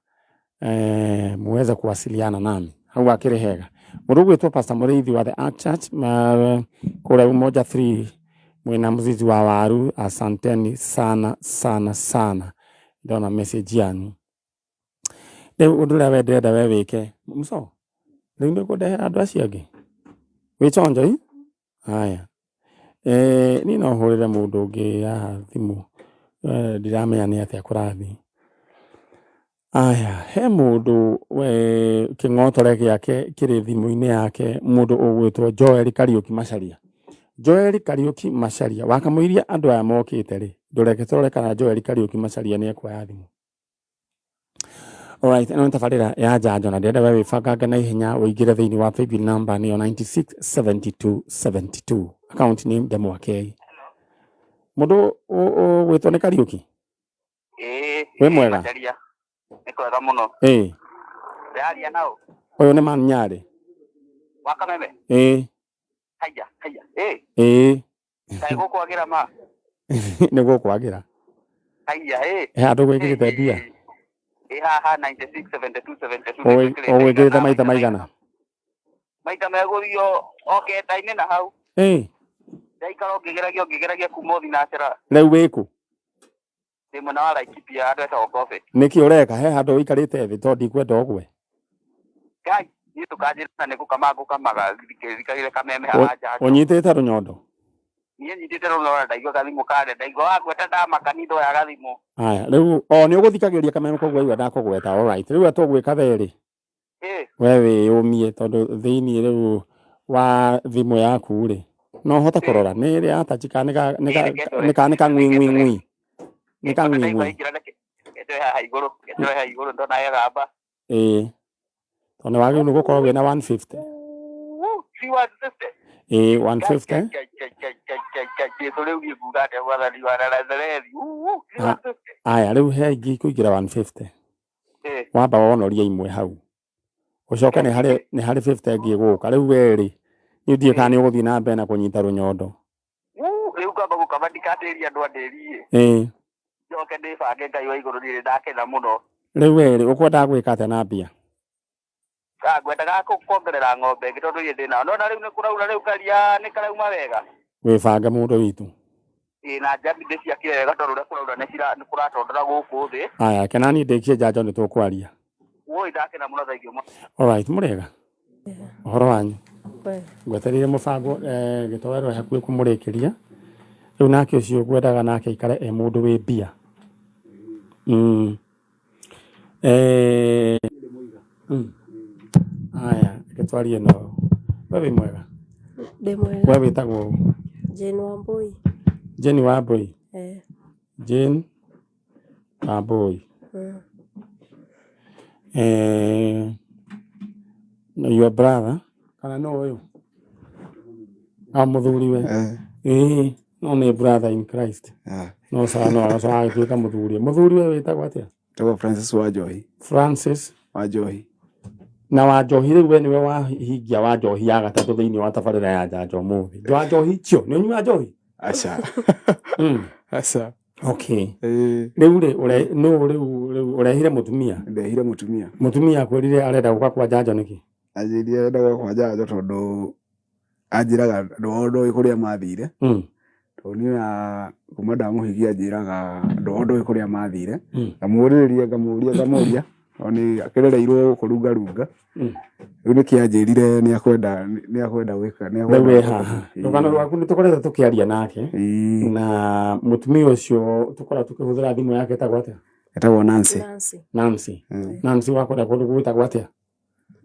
muweze kuwasiliana nami. Hau akĩrĩ hega. Mũndũ ũgwĩtwo Pastor Mũrĩithi wa The Ark Church kũrĩa Umoja 3 mwĩna mũzizi wa waru, asanteni sana sana sana. Ndona message yanyu. Rĩu ũndũ ũrĩa we ndĩrenda we wĩke, mũco, rĩu nĩ ũkũndehera andũ acio angĩ? Wĩ chonjo i? Haya. Niĩ no hũrĩre mũndũ ũngĩ haha thimũ, ndiramenya nĩ atĩa kũrathiĩ. Aya, he mũndũ we kĩng'otore gĩake kĩrĩ thimũ-inĩ yake, mũndũ ũgwĩtwo Joel Kariũki Macharia. Joel Kariũki Macharia, wakamũiria andũ aya mokĩte rĩ, ndũreke tũrore kana Joel Kariũki Macharia nĩ ekuoya thimũ. Alright, ĩno nĩ tabarĩra ya njanjo na ndĩrenda we wĩbangange na ihenya ũingĩre thĩinĩ wa paybill number nĩyo 967272, account name Ndemwa K. Mũndũ ũgwĩtwo nĩ Kariũki? Ĩĩ. Wĩ mwega? Macharia. Nĩ kwega mũno. Ĩĩ. Ndĩraria nao? Ũyũ nĩ Man Nyarĩ. Wa Kameme? Ĩĩ. Haiya, haiya. Ĩĩ. Ĩĩ. Kaĩ gũkwagĩra ma? Nĩ gũkwagĩra. Haiya, ĩĩ. He handũ gwĩkĩrĩte mbia? Ĩ haha 96 72 72. Ũgwĩkĩrĩte maita maigana? Maita megũthiĩ o kenda-inĩ na hau. Ĩĩ. Ndaikara ũngĩgeragia kuma thinacera. Rĩu wĩkũ? Ndĩ mwena wa Laikipia handũ hetagwo Kobe. Nĩkĩ ũreka? He handũ ũikarĩte thĩ tondũ ndikwenda ũgwe. Ngai, niĩ ndũkanjĩre na nĩ gũkama ngũkamaga thikagĩre Kameme haha njanjo. Ũnyitĩte rũnyondo? Niĩ nyitĩte rũnyondo ndaigua gathimũ karĩa ndaigua wagweta ndamaka niĩ ndoya gathimũ. Haya, rĩu o nĩ ũgũthikagĩrĩria Kameme koguo waigua ndakũgweta. Alright, rĩu tũgwĩka therĩ. We wĩyũmie tondũ thĩinĩ rĩu wa thimũ yaku rĩ, no ũhote kũrora nĩ ĩrĩa ya touch kana nĩ ka nĩ ka ng'wi ng'wi ng'wi. Nĩ ka ng'wi ng'wi. Ndoe haha igũrũ, ndoe haha igũrũ ndona yegamba. Ĩĩ. Tondũ nĩ wagĩrĩirwo nĩ gũkorwo wĩna 150. Si 150. Ĩĩ, 150. Jesu rĩu niĩ nguga atĩa mwathani wa Nazarethi. Aya, rĩu he ingĩ ikũingĩra 150. Wamba wonoria imwe hau. Ũcoke nĩ harĩ 50 ĩngĩ ĩgũka. Rĩu we rĩ, niĩ ndiũĩ kana nĩ ũgũthiĩ na mbere na kũnyita rũnyondo. Rĩu ngamba gũkama ndikatĩrie andũ andĩrie. Ĩĩ. Njoke ndĩbange Ngai wa igũrũ niĩ ndakena mũno. Rĩu we rĩ, ũkwendaga gwĩka atĩa na mbia? Ngwendaga kuongerera ng'ombe ĩngĩ tondũ niĩ ndĩnayo. Nĩwona rĩu nĩ kũraura rĩu karia nĩ karauma wega. Wĩbange mũndũ witũ. Ĩĩ, na njambi ndĩciakire wega tondũ ũrĩa kũraura nĩ kũratondora gũkũ thĩ. Aya, kena niĩ ndĩkie njanjo nĩ tũkwaria. Woi, ndakena mũno, thengiũ mũno. Alright, mũrĩega? Ũhoro wanyu? Ngwetereire mũbango gĩtoero hakuhĩ kũmũrĩkĩria. Rĩu nake ũcio ngwendaga nake aikare e mũndũ wĩ mbia. Eh, Aya, reke twarie no. We wĩ mwega? Ndĩ mwega. We wĩtagwo ũ? Jane Wambui. Jane Wambui. Eh. Jane Wambui. Eh, your brother kana no ũyũ? Ah, mũthuriwe. Eh. Ĩĩ, no nĩ brother in Christ. Ah. No sawa no agatuĩka mũthuriwe. Mũthuriwe wĩtagwo atĩa? Tagwo Francis Wanjohi. Francis Wanjohi. Na Wanjohi rĩu we nĩwe wahingia Wanjohi ya gatatũ thĩinĩ wa tabarĩra ya Njanjo ũmũthĩ. Wanjohi cio, nĩ ũnyua njohi? Aca. Aca. Okay. Rĩu rĩ, ũre nũ rĩu rĩu ũrehire mũtumia? Ndehire mũtumia. Mũtumia akwĩrire arenda gũka kwa Njanjo nĩkĩ? Anjĩrire arenda gũka kwa Njanjo tondũ anjĩraga andũ ao ndoĩ kũrĩa mathire. Tondũ niĩ ona kuma ndamũhikia anjĩraga andũ ao ndoĩ kũrĩa mathire. Ngamũrĩrĩria ngamũria ngamũria tondũ nĩ akĩrereirwo gũkũ Lungalunga. Rĩu nĩkĩo anjĩrire nĩ akwenda gwĩka nĩ Rĩu wĩ akwenda haha. Rũgano rwaku nĩ tũkoretwo tũkĩaria nake na mũtumia ũcio tũkoretwo tũkĩhũthĩra thimũ yake ĩtagwo atĩa? Etagwo Nancy. Nancy. Nancy. Nancy wa kũrĩa kũndũ gwĩtagwo atĩa?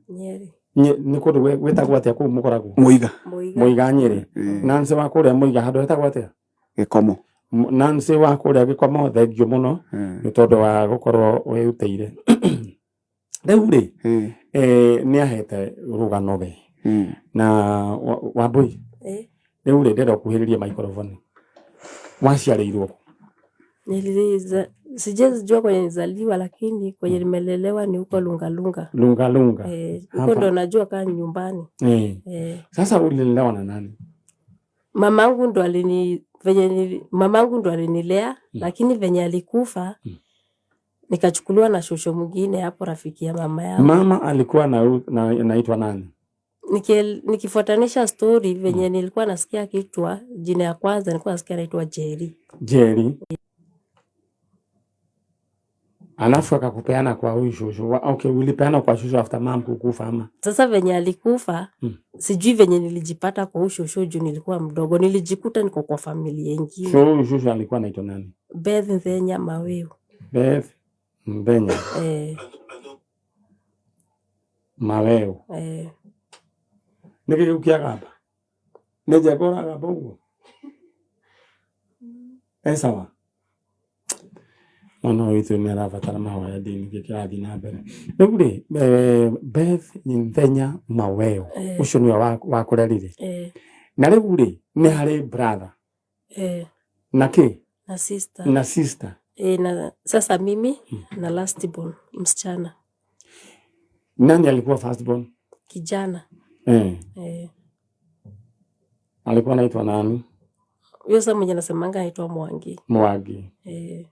Nyeri. Nĩ kũndũ gwĩtagwo atĩa kũu mũkoragwo? Mũiga. Mũiga. Mũiga Nyĩrĩ. Nancy wa kũrĩa Mũiga handũ hetagwo atĩa? Gĩkomo. Nancy wa kũrĩa Gĩkomo, thengio mũno nĩ tondũ wa gũkorwo wĩrutĩire. Rĩu rĩ, nĩ ahete rũgano we na Wambui, rĩu rĩ ndĩrenda ũkuhĩrĩrie microphone. Waciarĩirwo kũ? Sijajua kwenye nilizaliwa lakini kwenye nimelelewa ni huko Lungalunga. Lungalunga. Eh, huko Hapa. ndo najua kaa nyumbani. Eh. Sasa ulilelewa na nani? Mamangu ndo alini venye mamangu ndo alinilea lakini venye alikufa nikachukuliwa na shosho mwingine hapo rafiki ya mama yangu. Mama alikuwa na naitwa nani? Nikifuatanisha story venye nilikuwa nasikia akiitwa jina ya kwanza nilikuwa nasikia anaitwa Jerry. Jerry. Alafu akakupeana kwa huyu shosho. Okay, ulipeana kwa shosho after mom kukufa ama? Sasa venye alikufa sijui venye nilijipata kwa huyu shosho juu nilikuwa mdogo, nilijikuta niko kwa familia ingine. So huyu shosho alikuwa anaitwa nani? Beth Nthenya Maweu. Beth Nthenya Eh, Maweu. eh. Nĩkĩ kĩu kĩagamba? Nĩ njega ũragamba ũguo? E sawa. Mwana ũyũ witũ nĩ arabatara mahoya ndini kĩ kĩrathiĩ na mbere. Rĩu rĩ, Beth Nthenya Maweu ũcio nĩwe wakũrerire. Eh, Na rĩu rĩ, nĩ harĩ brother na kĩ? Na sister. Na sister. Eh, na sasa mimi na last born msichana. Nani alikuwa first born? Kijana. Eh, Eh. alikuwa anaitwa nani? Huyo sasa mwenye nasemanga anaitwa Mwangi. Mwangi. Eh.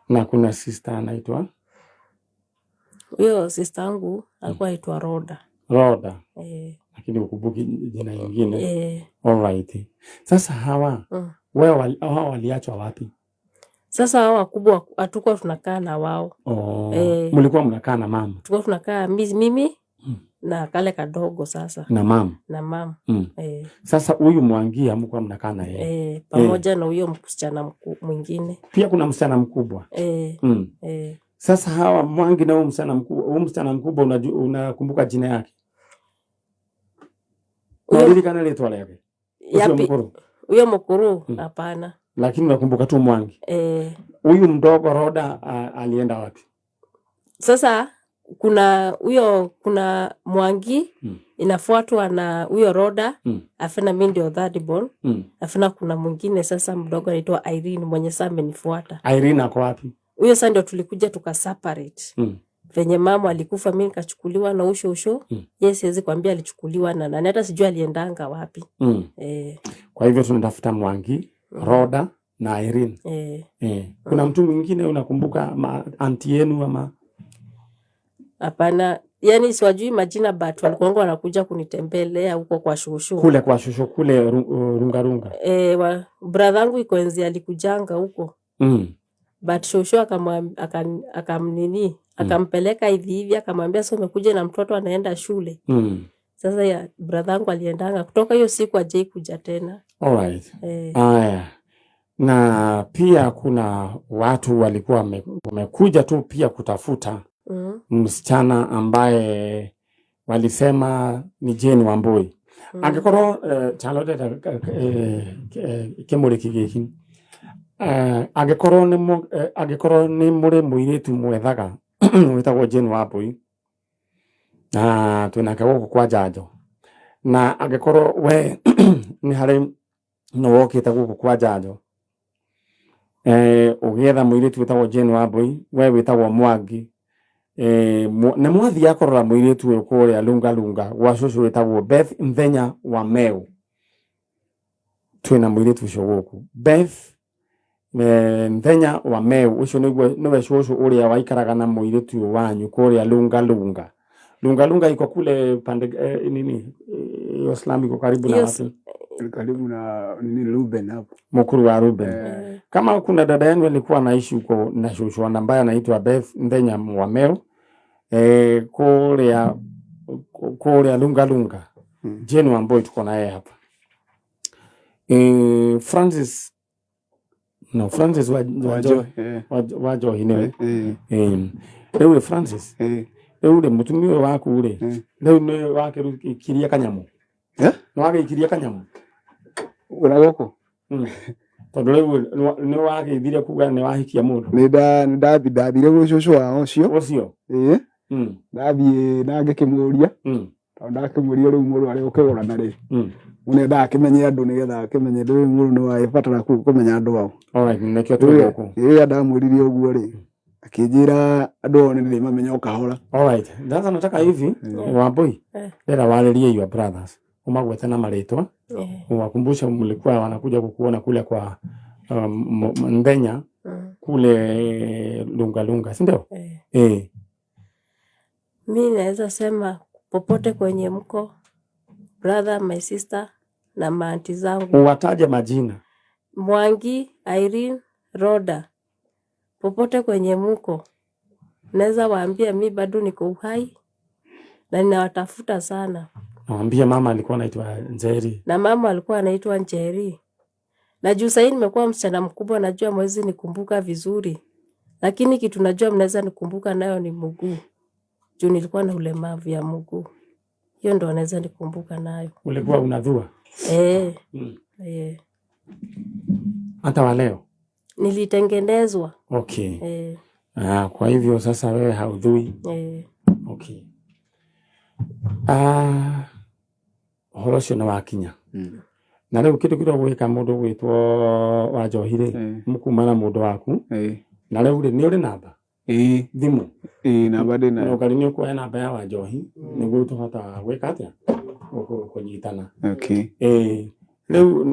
Na kuna sister anaitwa Huyo sister yangu alikuwa anaitwa Roda. Roda. Eh. Lakini ukumbuki jina ingine. Eh. Alright. Sasa hawa wewe hawa waliachwa wapi? Sasa hao wakubwa hatukuwa tunakaa na wao. Oh, Eh. mlikuwa mnakaa na mama Tulikuwa tunakaa mimi na kale kadogo sasa na mama. na mama. Eh. Sasa huyu Mwangi hamkuwa mnakaa na yeye. Eh, pamoja na huyo msichana mwingine. Pia kuna msichana mkubwa. Eh. Eh. Sasa hawa Mwangi na huyu msichana mkubwa, huyu msichana mkubwa unakumbuka jina yake? Unaririkana rĩtwa rĩake? Ũcio Yapi? mũkũrũ. Huyo mkuru hapana. Lakini unakumbuka tu Mwangi. Eh. Huyu mdogo Roda alienda wapi? Sasa kuna huyo kuna Mwangi inafuatwa na huyo Roda afina mimi ndio third born afina kuna mwingine sasa mdogo anaitwa Irene mwenye sasa amenifuata. Irene ako wapi? Huyo sasa ndio tulikuja tuka separate. Venye mama alikufa mimi nikachukuliwa na usho usho. Yeye siwezi kuambia alichukuliwa na nani, hata sijui aliendanga wapi. Eh. Kwa hivyo tunatafuta Mwangi, Roda na Irene. Eh. Eh. Kuna mtu mwingine unakumbuka auntie yenu ama? Hapana, yani siwajui majina but walikuwa wanakuja kunitembelea huko kwa shushu. Kule kwa shushu kule Runga Runga. Eh, brother yangu iko enzi alikujanga huko. But shushu akamnini, akampeleka hivi hivi akamwambia sasa umekuja na mtoto anaenda shule. Sasa ya brother yangu aliendanga kutoka hiyo siku hajai kuja tena. All right. Eh. Aya. Na pia kuna watu walikuwa wamekuja tu pia kutafuta msichana ambaye walisema ni Jane Wambui. Angĩkorwo Charlotte kĩmũrĩki gĩkĩ, angĩkorwo nĩ mũrĩ mũirĩtu mwethaga wĩtagwo Jane Wambui na twĩnake gũkũ kwa Njanjo, na angĩkorwo we nĩ harĩ nĩ wokĩte gũkũ kwa Njanjo ũgĩetha mũirĩtu wĩtagwo Jane Wambui, we wĩtagwo Mwangi, nĩ mwathiaga kũrora mũirĩtu ũyũ kũrĩa Lunga Lunga gwa cũcũ wĩtagwo Beth Nthenya wa Meu. Twĩna mũirĩtu ũcio gũkũ Beth Nthenya wa Meu, ũcio nĩguo nĩwe cũcũ ũrĩa waikaraga na mũirĩtu ũyũ wanyu kũrĩa Lunga Lunga. Lunga Lunga iko kule pande nini hiyo slum iko karibu na wapi? Karibu na nini Ruben hapo. Mukuru wa Ruben. Kama kuna dada yenu alikuwa anaishi huko na shosho ambaye anaitwa Beth Nthenya wa Meu kule Lunga Lunga. Jane Wambui tuko na yeye hapa. Francis no Francis wa Johi niwe. Rĩu Francis. Rĩu rĩ mũtumia ũyũ waku rĩ rĩu nĩ wakĩikiria kanyamu. Nĩ wagĩikiria kanyamu Ũra gũkũ? Tondũ rĩu nĩ wagĩthire kuga nĩ wahikia mũndũ. Nĩ ndathire gwĩ cũcũ wao ũcio. Ũcio? Ĩĩ. Ndathiĩ na ngĩkĩmũria. Tondũ ndakĩmũria rĩu mũndũ arĩ gũkĩgũrana rĩ. Mũndũ endaga akĩmenye andũ nĩgetha akĩmenye rĩu mũndũ nĩ wagĩbatara kũmenya andũ ao. Alright, nĩkĩo twĩ gũkũ. Rĩrĩa ndamwĩrire ũguo rĩ, akĩnjĩra andũ ao nĩndĩrĩmamenya o kahora. Alright, sasa nataka hivi Wambui, ndĩrenda warĩrie your brothers, umagwete na marĩtwa, uwakumbushe mlikuwa wanakuja kukuona kule kwa Nthenya kule Lunga Lunga, si ndio? Mi naweza sema popote kwenye mko, brother, my sister na maanti zangu. Uwataje majina. Mwangi, Irene, Roda. Popote kwenye mko, naweza waambia mi bado niko uhai na ninawatafuta sana. Naambia mama alikuwa anaitwa Njeri. Na mama alikuwa anaitwa Njeri. Na juu sasa nimekuwa msichana mkubwa, najua mwezi nikumbuka vizuri. Lakini kitu najua mnaweza nikumbuka nayo ni mguu. Juu nilikuwa na ulemavu ya mguu. Hiyo ndo naweza nikumbuka nayo. Ulikuwa unadhua? Hata wa leo? Nilitengenezwa. Okay. Kwa hivyo sasa wewe haudhui. Okay. Ũhoro ũcio nĩ wakinya. Na rĩu kĩndũ kĩrĩa ũgwĩka mũndũ ũgwĩtwo wa Njohi rĩ, mũkuma na mũndũ waku. Na rĩu rĩ, nĩ ũrĩ namba? Thimũ? Namba ndĩ nayo. Ũkari nĩ ũkuoya namba ya wa Njohi nĩguo tũhota gwĩka atĩa? Kũnyitana. Okay. Rĩu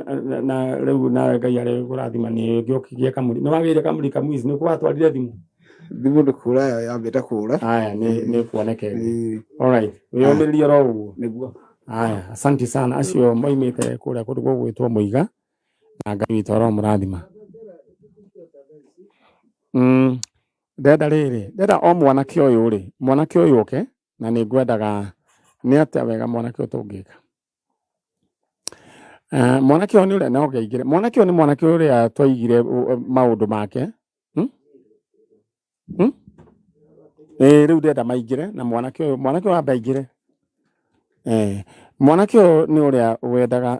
na rĩu nawe Ngai arĩ kũrathima nĩ ngĩũkĩgĩa kamũri. Nĩ wagĩire kamũri kamwici, nĩ watwarire thimũ? Thimũ nĩ kũra yambĩte kũra. Haya, nĩ kuoneke. Alright, wĩyũmĩrĩrie oro ũguo. Nĩguo. Haya, asante sana. Acio moimĩte kũrĩa kũndũ gũgwĩtwo Mũiga na Ngai witũ aromũrathima. Ndenda rĩrĩ, ndenda o mwanake ũyũ rĩ, mwanake ũyũ oke na nĩ ngwendaga nĩ atĩa wega mwanake ũyũ tũngĩka. Mwanake ũyũ nĩ ũrĩa no ngeingĩre. Mwanake ũyũ nĩ mwanake ũrĩa twaigire maũndũ make. Rĩu ndĩrenda maingĩre na mwanake ũyũ ambe aingĩre. Mwanake ũyũ nĩ ũrĩa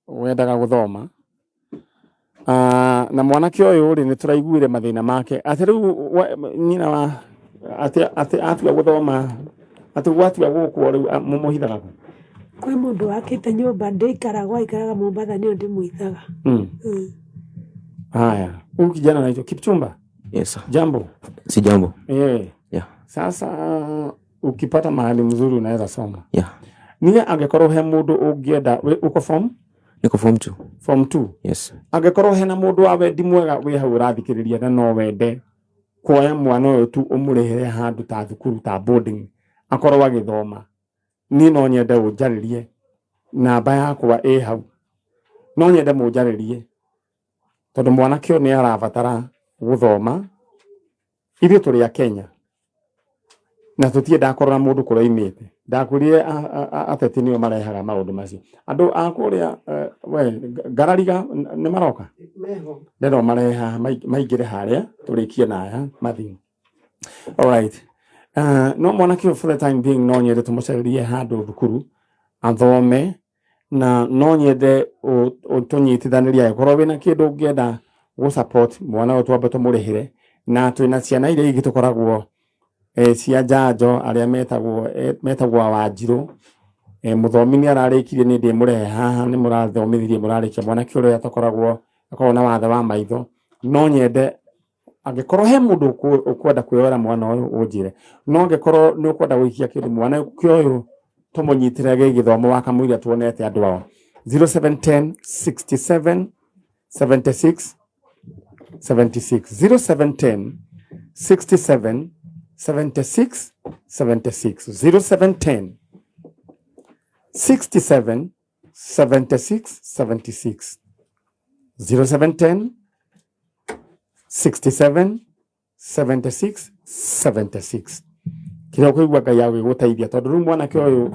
wendaga gũthoma. Na mwanake ũyũ rĩ, nĩ tũraiguire mathĩna make. Atĩ rĩu nyina wa atĩ atua gũthoma, atĩ gwatua gũkwo rĩu mũmũhithaga kũ? Kwĩ mũndũ wakĩte nyũmba ndĩikaragwo, aikaraga Mombatha, nĩyo ndĩmũithaga. Haya, huyu kijana anaitwa Kipchumba. Yes sir. Jambo. Si jambo. Yeah. Sasa ukipata mahali mzuri unaweza soma. Yeah. Niye angekorwo he mundu ungienda, uko form? Niko form 2. Form 2. Yes. Angekorwo hena mundu wa wendi mwega wi hau urathikiriria na no wende kuoya mwana uyu tu umurihere handu ta thukuru ta boarding akorwo agithoma, ni no nyende unjaririe namba yakwa ĩ hau, no nyende munjaririe tondu mwanake uyu ni arabatara guthoma. Ithuĩ tũrĩ a Kenya, Na tũtiendaga kũrora mũndũ kũrĩa oimĩte. Ndakwĩrire ateti nĩo marehaga maũndũ macio. Andũ a kũrĩa we Ngarariga nĩ maroka? Meho. Ndĩrona marehe haha maingĩre harĩa tũrĩkie na aya mathiĩ. Alright. No mwanake ũyũ for the time being no nyende tũmũcarĩrie handũ thukuru athome, na no nyende tũnyitithanĩrie angĩkorwo wĩna kĩndũ ũngĩenda gũ support mwana ũyũ twambe tũmũrĩhĩre, na twĩna ciana iria ingĩ tũkoragwo cia njanjo arĩa metagwo Wanjirũ. Mũthomi nĩ ararĩkirie, nĩ ndĩmũrehe haha, nĩ mũrathomithirie mũrarĩkia mwanake ũrĩa tũkoragwo akoragwo na wathe wa maitho. No nyende angĩkorwo he mũndũ ũkwenda kwĩyoera mwana ũyũ ũnjĩre, no angĩkorwo nĩ ũkwenda gũikia kĩndũ mwana ũyũ tũmũnyitĩre gĩgĩthomo wa kamũira tuonete andũ ao. 0710 67 76 76, 0710 67 76 76, 0710 67 76 76, 0710 67 76 76. Kĩrĩa ũkũigua Ngai agĩgũteithia, tondũ rĩu mwanake ũyũ